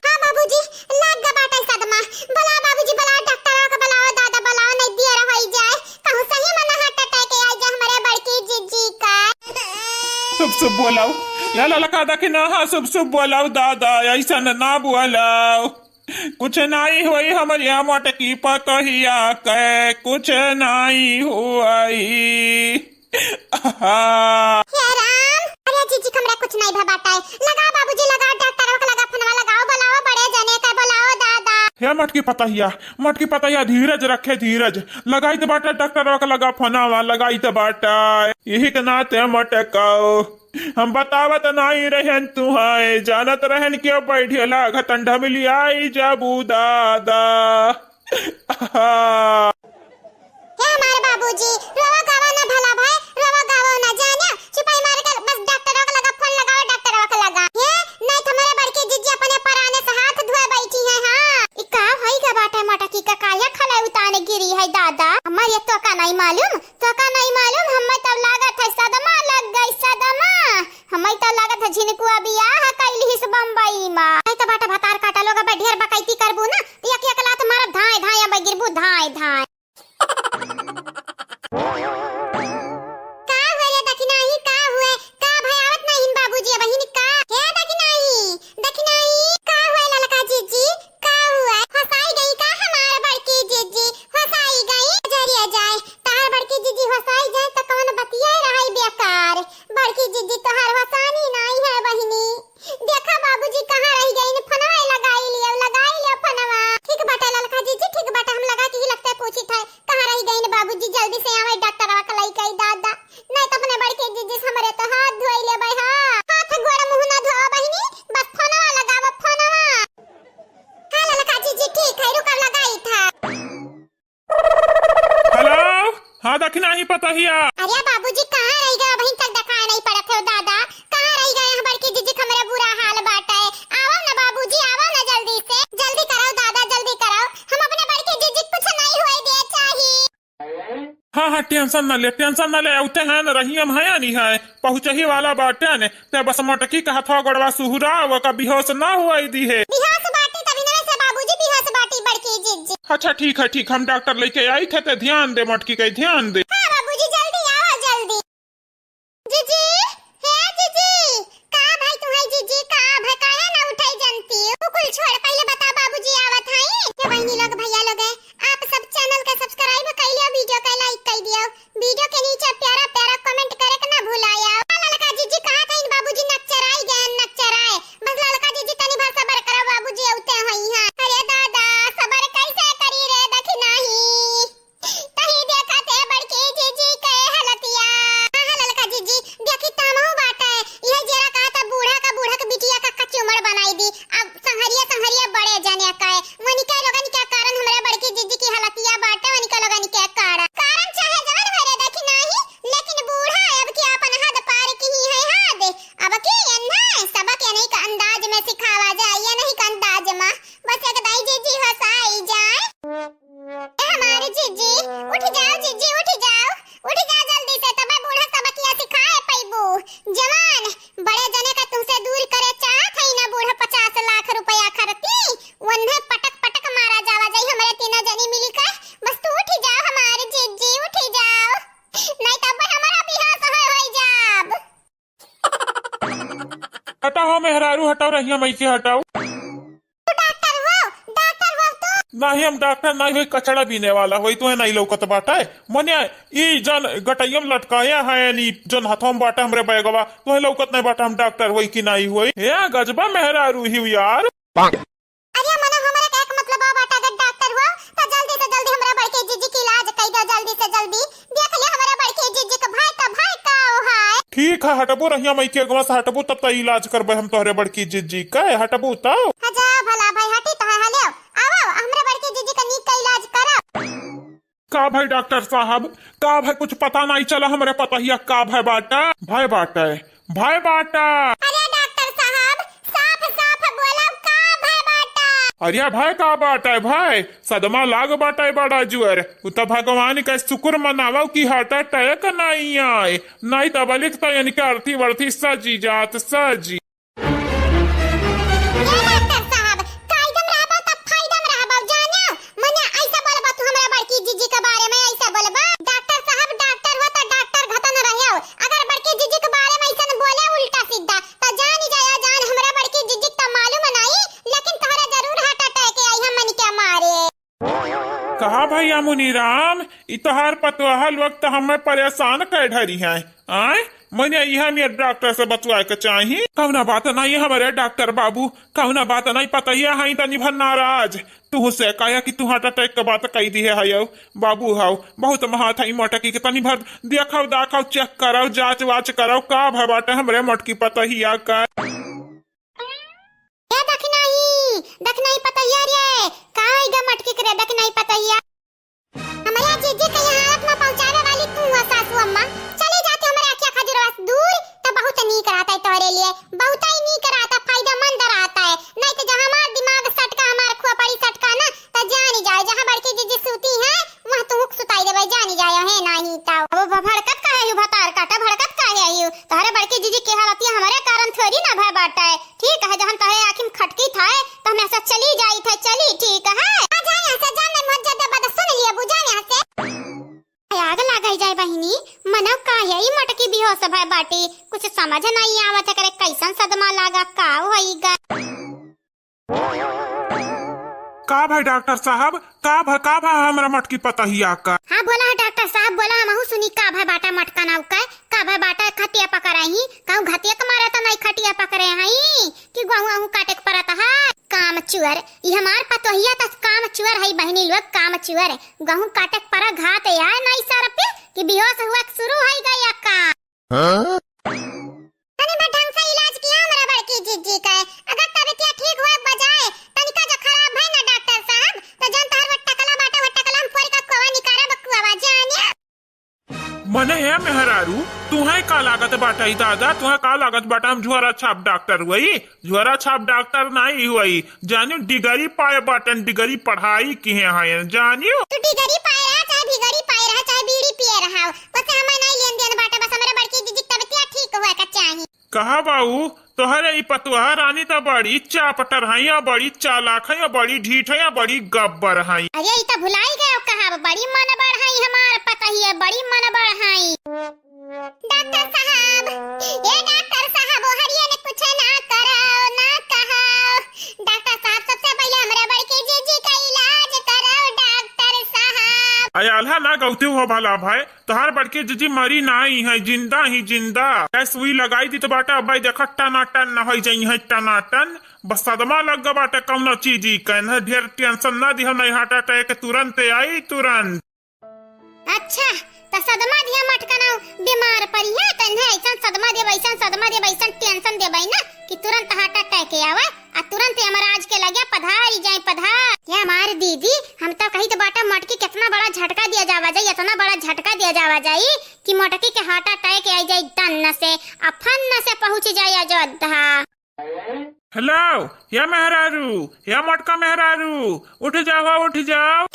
हाँ बाबूजी, लाग गए बाटे सदमा। बोला बाबूजी, बोला डॉक्टर के, बोलाओ दादा, बोलाओ, नहीं दिया रह जाए। कहूँ सही में ना हार्ट अटैक आ जाए हमारे बड़की जिज्जी का। शुभ शुभ बोलाओ, या ललका देखी ना, हाँ शुभ शुभ बोलाओ दादा, ऐसा न ना बोलाओ। कुछ नाई होई हमरे मटकी पतहिया के, कुछ नाई होई। आहा। हे राम, अरे जीजी, हमरा कुछ नहीं भा बाटे। लगाओ बाबूजी, लगाओ डॉक्टर के, लगाओ फोनवा, लगाओ, बुलाओ बड़े जने के, बुलाओ दादा। हे मटकी पतहिया, मटकी पतहिया, धीरज रखे, धीरज। लगाई त बाटे डॉक्टर के, लगा फोनवा, लगाई त बाटे। यही के नाते मटकाओ। हम बतावत नाई रहन तुहाए, जानत रहन क्यों बैठे लागत अंडा मिलियाई जाबू दादा। हे हमारे बाबूजी, रोवा गावा ना भला भाई, रोवा गावा ना जानिया, चुपाई मार के बस डॉक्टर के लगा फोन लगाओ, डॉक्टर के लगा। ये नहीं तो हमारे बड़की जीजी अपने पराने से हाथ धोए बैठी है। हाँ, ई का होई गा बाटे मटकी का, काया खले उताने गिरी है दादा? हमारे तो का नहीं मालूम, तो का नहीं मालूम, हमें तो लागत है सदमा लग गई, सदमा। हमें तो लागत है झिनकुआ बियाह कैली हिस बम्बई मा। नहीं तो बाटा भतार काटा लोग अब ढेर बकैती करबू ना, तो एक एक लात मारब धाए धाए, अब गिरबू धाए धाए। का हुए रे दखिनाही, का हुए? का भय आवत नहीं बाबूजी अब हिन का? हे दखिनाही, दखिनाही, का हुए ललका जीजी? का हुआ? फंसाई गई का हमार बड़की जीजी? फंसाई गई? जरिया जाए, तार बड़की जीजी फंसाई जाए त कौन बतिया रही बेकार। बड़की जीजी तोहार फंसानी नाई है बहिनी। देखा बाबूजी कहाँ रह गई, फोनवा लगाई लियो, लगाई लियो फोनवा। ठीक बाटे ललका जीजी, ठीक बाटे, हम लगा के ही लगते पूछी था कहाँ रह गई बाबूजी, जल्दी से आवे डॉक्टरवा के लइके आई दादा, नहीं तो अपने बड़की जीजी से हमरे तो हाथ धोई लेबै। हाँ, हाथ गोड़ मुँह ना धोआ बहिनी, बस फोनवा लगावा फोनवा। हाँ ललका जीजी, ठीक है, रुका लगाई था। हेलो, हाँ दखिनाही पतहिया। अरे बाबूजी, कहाँ रह गए? अबहीं तक देखाई नहीं पड़त हो दादा, कहाँ रह गए हैं बड़की जीजी? हमरे बुरा हाल बाटे। आवो ना बाबूजी, आवो ना जल्दी से, जल्दी कराओ दादा, जल्दी कराओ, हम अपने बड़की जीजी कुछ नहीं होए दे चाही। हाँ हाँ, टेंशन ना ले, टेंशन ना ले, अउते हैं न, रहियम है नहीं है, पहुँचही वाला बाटे ने, ते बस मटकी का हथवा गोड़वा सुहुरा, ओका बेहोश ना हुआई दी है। बेहोश बाटी तभी ना से बाबूजी, बेहोश बाटी बड़की जीजी। अच्छा ठीक है, ठीक, हम डॉक्टर लेके आई थे, ते ध्यान दे मटकी के, ध्यान दे। हाँ बाबूजी, जल्दी आओ, जल्दी। जीजी, हे जीजी, का भाई तुम्हारी जीजी, का भाई काहे ना उठाई जनती? तू कुल छोड़, पहले बता बाबूजी आवत हैं। हे बहिनी लोग, भैया लोग, आप सब चैनल के सब्सक्राइब कर लियो, वीडियो के लाइक कर दियो, वीडियो के नीचे प्यारा प्यारा कमेंट करे के ना भुलाया। ललका जीजी कहा था इन बाबूजी नक्चराई गए, नक्चराए। बस ललका जीजी तनी भर सबर करो, बाबूजी अउते होई हैं। अरे दादा, सबर कैसे करी रे दखिनाही। तही देखत है बड़की जीजी के हलतिया। हाँ, हाँ, ललका जीजी, देखी तामहू बाटे। इहे जेरा कहा था बूढ़ा का, बूढ़ा के बिटिया का कचूमर बनाई दी। अब संहरिया, संहरिया बड़े जने का है। वनिका लोगन के कारण हमरे बड़की जीजी की हलतिया बाटे, वनिका लोगन के कारण। कारण चाहे जवन भरे देखी नाही, लेकिन बूढ़ा अब की आपन हद पार की ही है हद। अब की एन्हे सबक एनही का अंदाज में सिखावा जाए, एनही का अंदाज में। बस एक दाई जीजी हंसाई जाए। ए हमारी जीजी, उठ जाओ जीजी, उठ जाओ, उठ जाओ जल्दी से, तबे बूढ़ा सबकिया सिखाए पैबू। जवान, बड़े जने का तुमसे दूर करे चाहत है ना बूढ़ा पचास लाख रुपया खरती, उन्हें पटक पटक मारा जावा जाई हमरे तीनों जनी मिली के। बस तू उठ जाओ हमारी जीजी, उठ जाओ, नहीं तब हमारा बिहार से होई जाब। हटाओ मेहरारू, हटाओ, रहिया मई के हटाओ। तू डॉक्टर हो, डॉक्टर हो तू? नाही, हम डॉक्टर नाही होई, कचड़ा बीने वाला होई, तुहे नाही लौकत बाटे। मने ई जन गटैया में लटकाया है, नी जन हथवा में बाटे हमरे बैगवा, तुहे लौकत नाही बाटे, हम डॉक्टर होई कि नाही होई। हे गजबा मेहरारू ही यार। अरे मने हमरे के एक मतलब बाटे, अगर डॉक्टर हो तो जल्दी से जल्दी हमरा बड़के जीजी के इलाज कई दो, जल्दी से जल्दी। देख ले हमरे बड़के जीजी के भाई का, भाई का है। ठीक है, हटबू रहिया मई के अगवा से हटबू, तब तो इलाज करबे हम तोहरे बड़की जीजी के, हटबू तो। हाँ जा भला भाई, हटी तो है, हले आओ, आओ, हमरे बड़के जीजी का नीक का इलाज करो। का भाई डॉक्टर साहब, का भाई कुछ पता नहीं चला हमरे पतहिया का भाई बाटा, भाई बाटा, भाई बाटा। अरे डॉक्टर साहब, साफ अरे भाई, का बाटै भाई, सदमा लाग बाटै बड़ा जुअर। उ त भगवान क सुकुर मनावौ कि heart attack नाहीं आए, नाहीं त बलिक त इनके अर्थी वर्थी सजी जात, सजी। ए डॉक्टर साहब, कायदम रहबौ त फायदम रहबौ, जान्यो? मने ऐसा बोलबा तू हमरा बड़की जीजी के बारे में, ऐसा बोलबा? डॉक्टर साहब, डॉक्टर हो त डॉक्टर घतन रह्यो। अगर बड़की जीजी के बारे में ऐसन बोले उल्टा सीधा, त जानी जाया जान, हमरा बड़की जीजी त मालूम नाहीं, लेकिन तोहरा जरूर heart attack आई हम मन के मारे। कहा भैया मुनीराम, ई तोहार पतोहा लोग त हमें परेशान कर ढरी हैं। आय, मने इहे नियर डॉक्टर से बतवाए के चाही। कौना बात नाहीं हमरे डॉक्टर बाबू, कौना बात नाहीं, पतहिया हई तनी भर नाराज। तुहसे काहे कि तू heart attack के बात कही दिहे हयौ। बाबू हौ, बहुत महात हई मोटकी के, तनी भर देखौ दाखौ, check करौ, जांच वाच करौ, का भय बाटे हमरे मोटकी पतहिया का। ए दखिनाही, दखिनाही पतहिया रे, का होई गा मटकी के रे दखिनाही पतहिया? हमरे जीजी के यहाँ हालत में पहुँचावे वाली तू हो सासू अम्मा। चली जाती हमरे अखिया खजुरवा से दूर, त बहुत नीक रहत है तोहरे लिए, बहुत ही नीक रहत है, फायदेमंद रहत है। नहीं तो जहाँ हमार दिमाग सटका, हमार खोपड़ी सटका ना, त जानी जाए, जहाँ बड़की जीजी सूती हैं, वहाँ तू हुक सुताई देबे, जानी जाए, है नहीं तो। अब भड़कत काहे हयू भतार काटा, भड़कत काहे हयू? तोहरे बड़की जीजी के हालतिया हमरे कारण थोड़ी ना भय बाटे। ठीक है, जहन तोहरे आँखी में खटकी था, तो हम ऐसा चली जाई थे, चली, ठीक है? आ जा यहाँ से, जा, नहीं बहुत ज्यादा बात सुन लिए, बुझा यहाँ से। आग लगाई जाए बहिनी, मनव काहे ई मटकी बेहोश भय बाटी, कुछ समझ नहीं आवत है, करे कैसन सदमा लागा, का होई गा? का भाई डॉक्टर साहब, का भा, का भा हमरा मटकी पतहिया का? हाँ, बोला है डॉक्टर साहब, बोला, हमहू सुनी, का भा बाटा मटका नाउ का, का भा बाटा खटिया पकड़ाई, कहूँ घटिया के मारे तो नहीं खटिया पकड़े हई कि गहूँ अहूँ काटे के पड़त है? काम चुअर, ई हमार पतोहिया त काम चुअर है बहिनी लोग, काम चुअर, गहूँ काटे के पड़ा घात आए नहीं सर पे कि बेहोश हुआ के शुरू है गया का? हाँ? तनी बा ढंग से इलाज किया हमरा बड़की जीजी के। अगर तबियतिया ठीक हुए बजाए, तनिका जो खराब है ना डॉक्टर साहब, तो जौन तोहर वो टकला बाटे, वो टकला हम फोड़ के खोवा निकारा बकुआ जानिया। मने हे मेहरारू, तुहे का लागत बाटे ई दादा, तुहे का लागत बाटे हम झोरा छाप डॉक्टर हुई? झोरा छाप डॉक्टर नाहीं हुई, जानियो डिगरी पाए बाटन, डिगरी पढ़ाई किहे हैं, जानियो। तू डिगरी पाए रहा, चाहे भिगरी पाए रहा, चाहे बीड़ी पिए रहा, ओसे हमें नहीं लेन देन बाटे, बस हमरे बड़की जीजी के तबियतिया ठीक हुए का चाही। कहा बाऊ, तोहरे ई पतोहा रानी त बड़ी चापटर हई, बड़ी चालाक हई, बड़ी ढीठ हई, बड़ी गब्बर हई। अरे ई त भुलाई गयो कहा, बड़ी मनबड़ हई हमार पतहिया, बड़ी मनबड़ हई। डॉक्टर साहब, ए डॉक्टर साहब, ओ हरिया ने कुछ ना कराओ, ना कहाओ। डॉक्टर साहब, सबसे पहले हमरे बड़की जीजी का इलाज कराओ, डॉक्टर साहब। अरे आल्हा ना गौती हो भला भाई, तोहार बड़की जीजी मरी नाई है, जिंदा ही जिंदा। ए सुई लगाई दी तो बाटा, अब भाई देखा टनाटन ना होई जाई है, टनाटन। बस सदमा लग गवा बाटे कौनो चीजी के, ना ढेर tension ना दिहो, नहीं heart attack तुरंत आई, तुरंत। अच्छा, त सदमा दिया मटकना बीमार पड़ी है, त इन्हें ऐसन सदमा देब, ऐसन सदमा देब, ऐसन tension देब ना कि तुरंत heart attack आवे, आ तुरंत यमराज के लगे पधारी जाए, पधार। ये हमार दीदी, हम तो कही तो बाटा मोटकी कितना बड़ा झटका दिया जावा जाई, इतना बड़ा झटका दिया जावा जाई कि मोटकी के heart attack आई जाई, दन्न से, आ फन्न से पहुँच जाई अयोध्या। हेलो, या मेहरारू, या मोटका मेहरारू, उठ जाओ, उठ जाओ।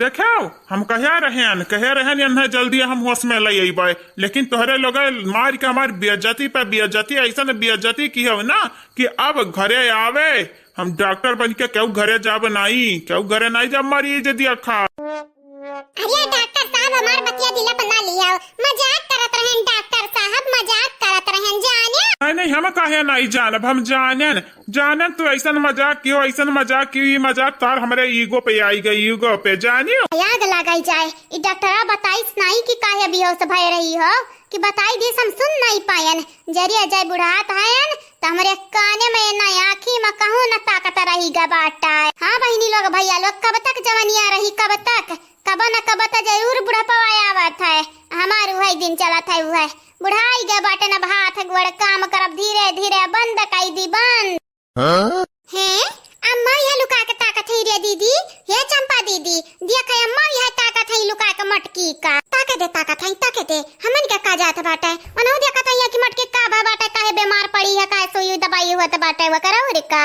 देखो, हम कहे रहेन, कहे रहेन, इन्हें जल्दी हम होश में ले अइबे, लेकिन तोहरे लोग मार के हमार बेइज्जती पे बेइज्जती, ऐसन बेइज्जती की हो ना कि अब घरे आवे, हम डॉक्टर बन के केहू घरे जाब नाई, केहू घरे नाई जाब मरीज देखा। अरे डॉक्टर साहब, हमार बतिया दिला पर ना लियाओ, मजाक करत रहेन डॉक्टर साहब, मजाक करत रहेन, जाने। नहीं, नहीं, हम काहे नहीं जानब, हम जानेन, जानेन तू ऐसन मजाक कियो, ऐसन मजाक कियो, ई मजाक तार हमरे ego पे आई गई, ego पे, जानियो। आग लगाई जाए, ई डॉक्टरा बताइस नहीं कि काहे बेहोश भय रही हो, कि बताई दिस हम सुन नहीं पायन, जरिया जाए बुढ़ात हयन, त हमरे काने में ना आँखी में कहूँ न ताकत रही गा बाटा। हाँ बहिनी लोग, भैया लोग, कब तक जवनिया रही, कब तक? कबो न कबो त जरूर बुढ़ापा आवत है। हमार उहै दिन चलत है, उहै बुढ़ाई गा बाटे, न हाथ गोड़ काम करब, धीरे धीरे बंद कई दी, बंद। हाँ? हैं? अम्मा यहाँ लुका के ताकत है रे दीदी, हे चंपा दीदी, देख अम्मा यहाँ ताकत है लुका के मटकी का। ताके दे, ताकत है, ताके दे, हमन के का जात बाटे, ओनहु देखत है कि मटकी का भा बाटे, काहे बीमार पड़ी है, काहे सुई दवाई होत बाटे, वो करो रे का।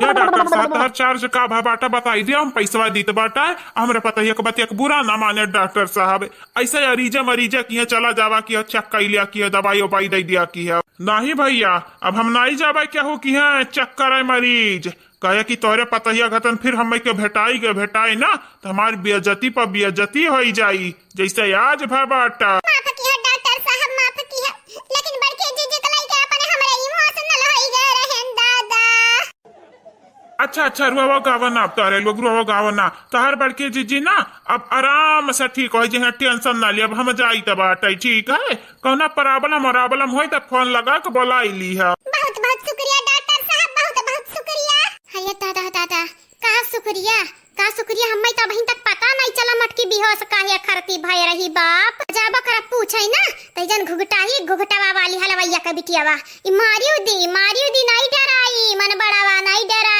या डॉक्टर साहब, तोहर चार्ज का भा बाटा बताई दिया, हम पैसवा दीत बाटा। हमरे पतहिया के बतिया के बुरा ना माने डॉक्टर साहब, ऐसे अरीजा मरीजा किहे चला जावा किहे, चेक कई लिया किहे, दवाई उवाई दे दिया किहे। नहीं भैया, अब हम नहीं जाबे केहू किहे चेक करे मरीज, कहे कि तोहरे पतहिया घतन फिर हमें के भेटाई गए भेटाई ना, तो हमारी बेइज्जती पर बेइज्जती होई जाई, जैसे आज भा बाटा। माफ किहे डॉक्टर साहब, माफ किहे, लेकिन बड़के जीजी के लइके अपने हमरा इमोशनल होई गए रहन दादा। अच्छा अच्छा, रुआवा गावा ना, अब तोहरे लोग रुआवा गावा ना, तोहर बड़के जीजी ना अब आराम से ठीक हो जइहें, टेंशन ना लिया। अब हम जाई त बाटे, ठीक है, कौना प्रॉब्लम प्रॉब्लम होई त फोन लगा के बोलाई ली है। बहुत बहुत शुक्रिया डॉक्टर साहब, बहुत बहुत शुक्रिया। अरे दादा दादा, का शुक्रिया, का शुक्रिया, हमें तो अबहीं तक पता नहीं चला मटकी बेहोश काहे खरती भय रही बाप। जाबा कर पूछे ना, तै जन घुघटाही घुघटावा वाली हलवैया के बिटियावा, ई मारियो दी, मारियो दी, नहीं डराई, मन बड़ावा नहीं डराई।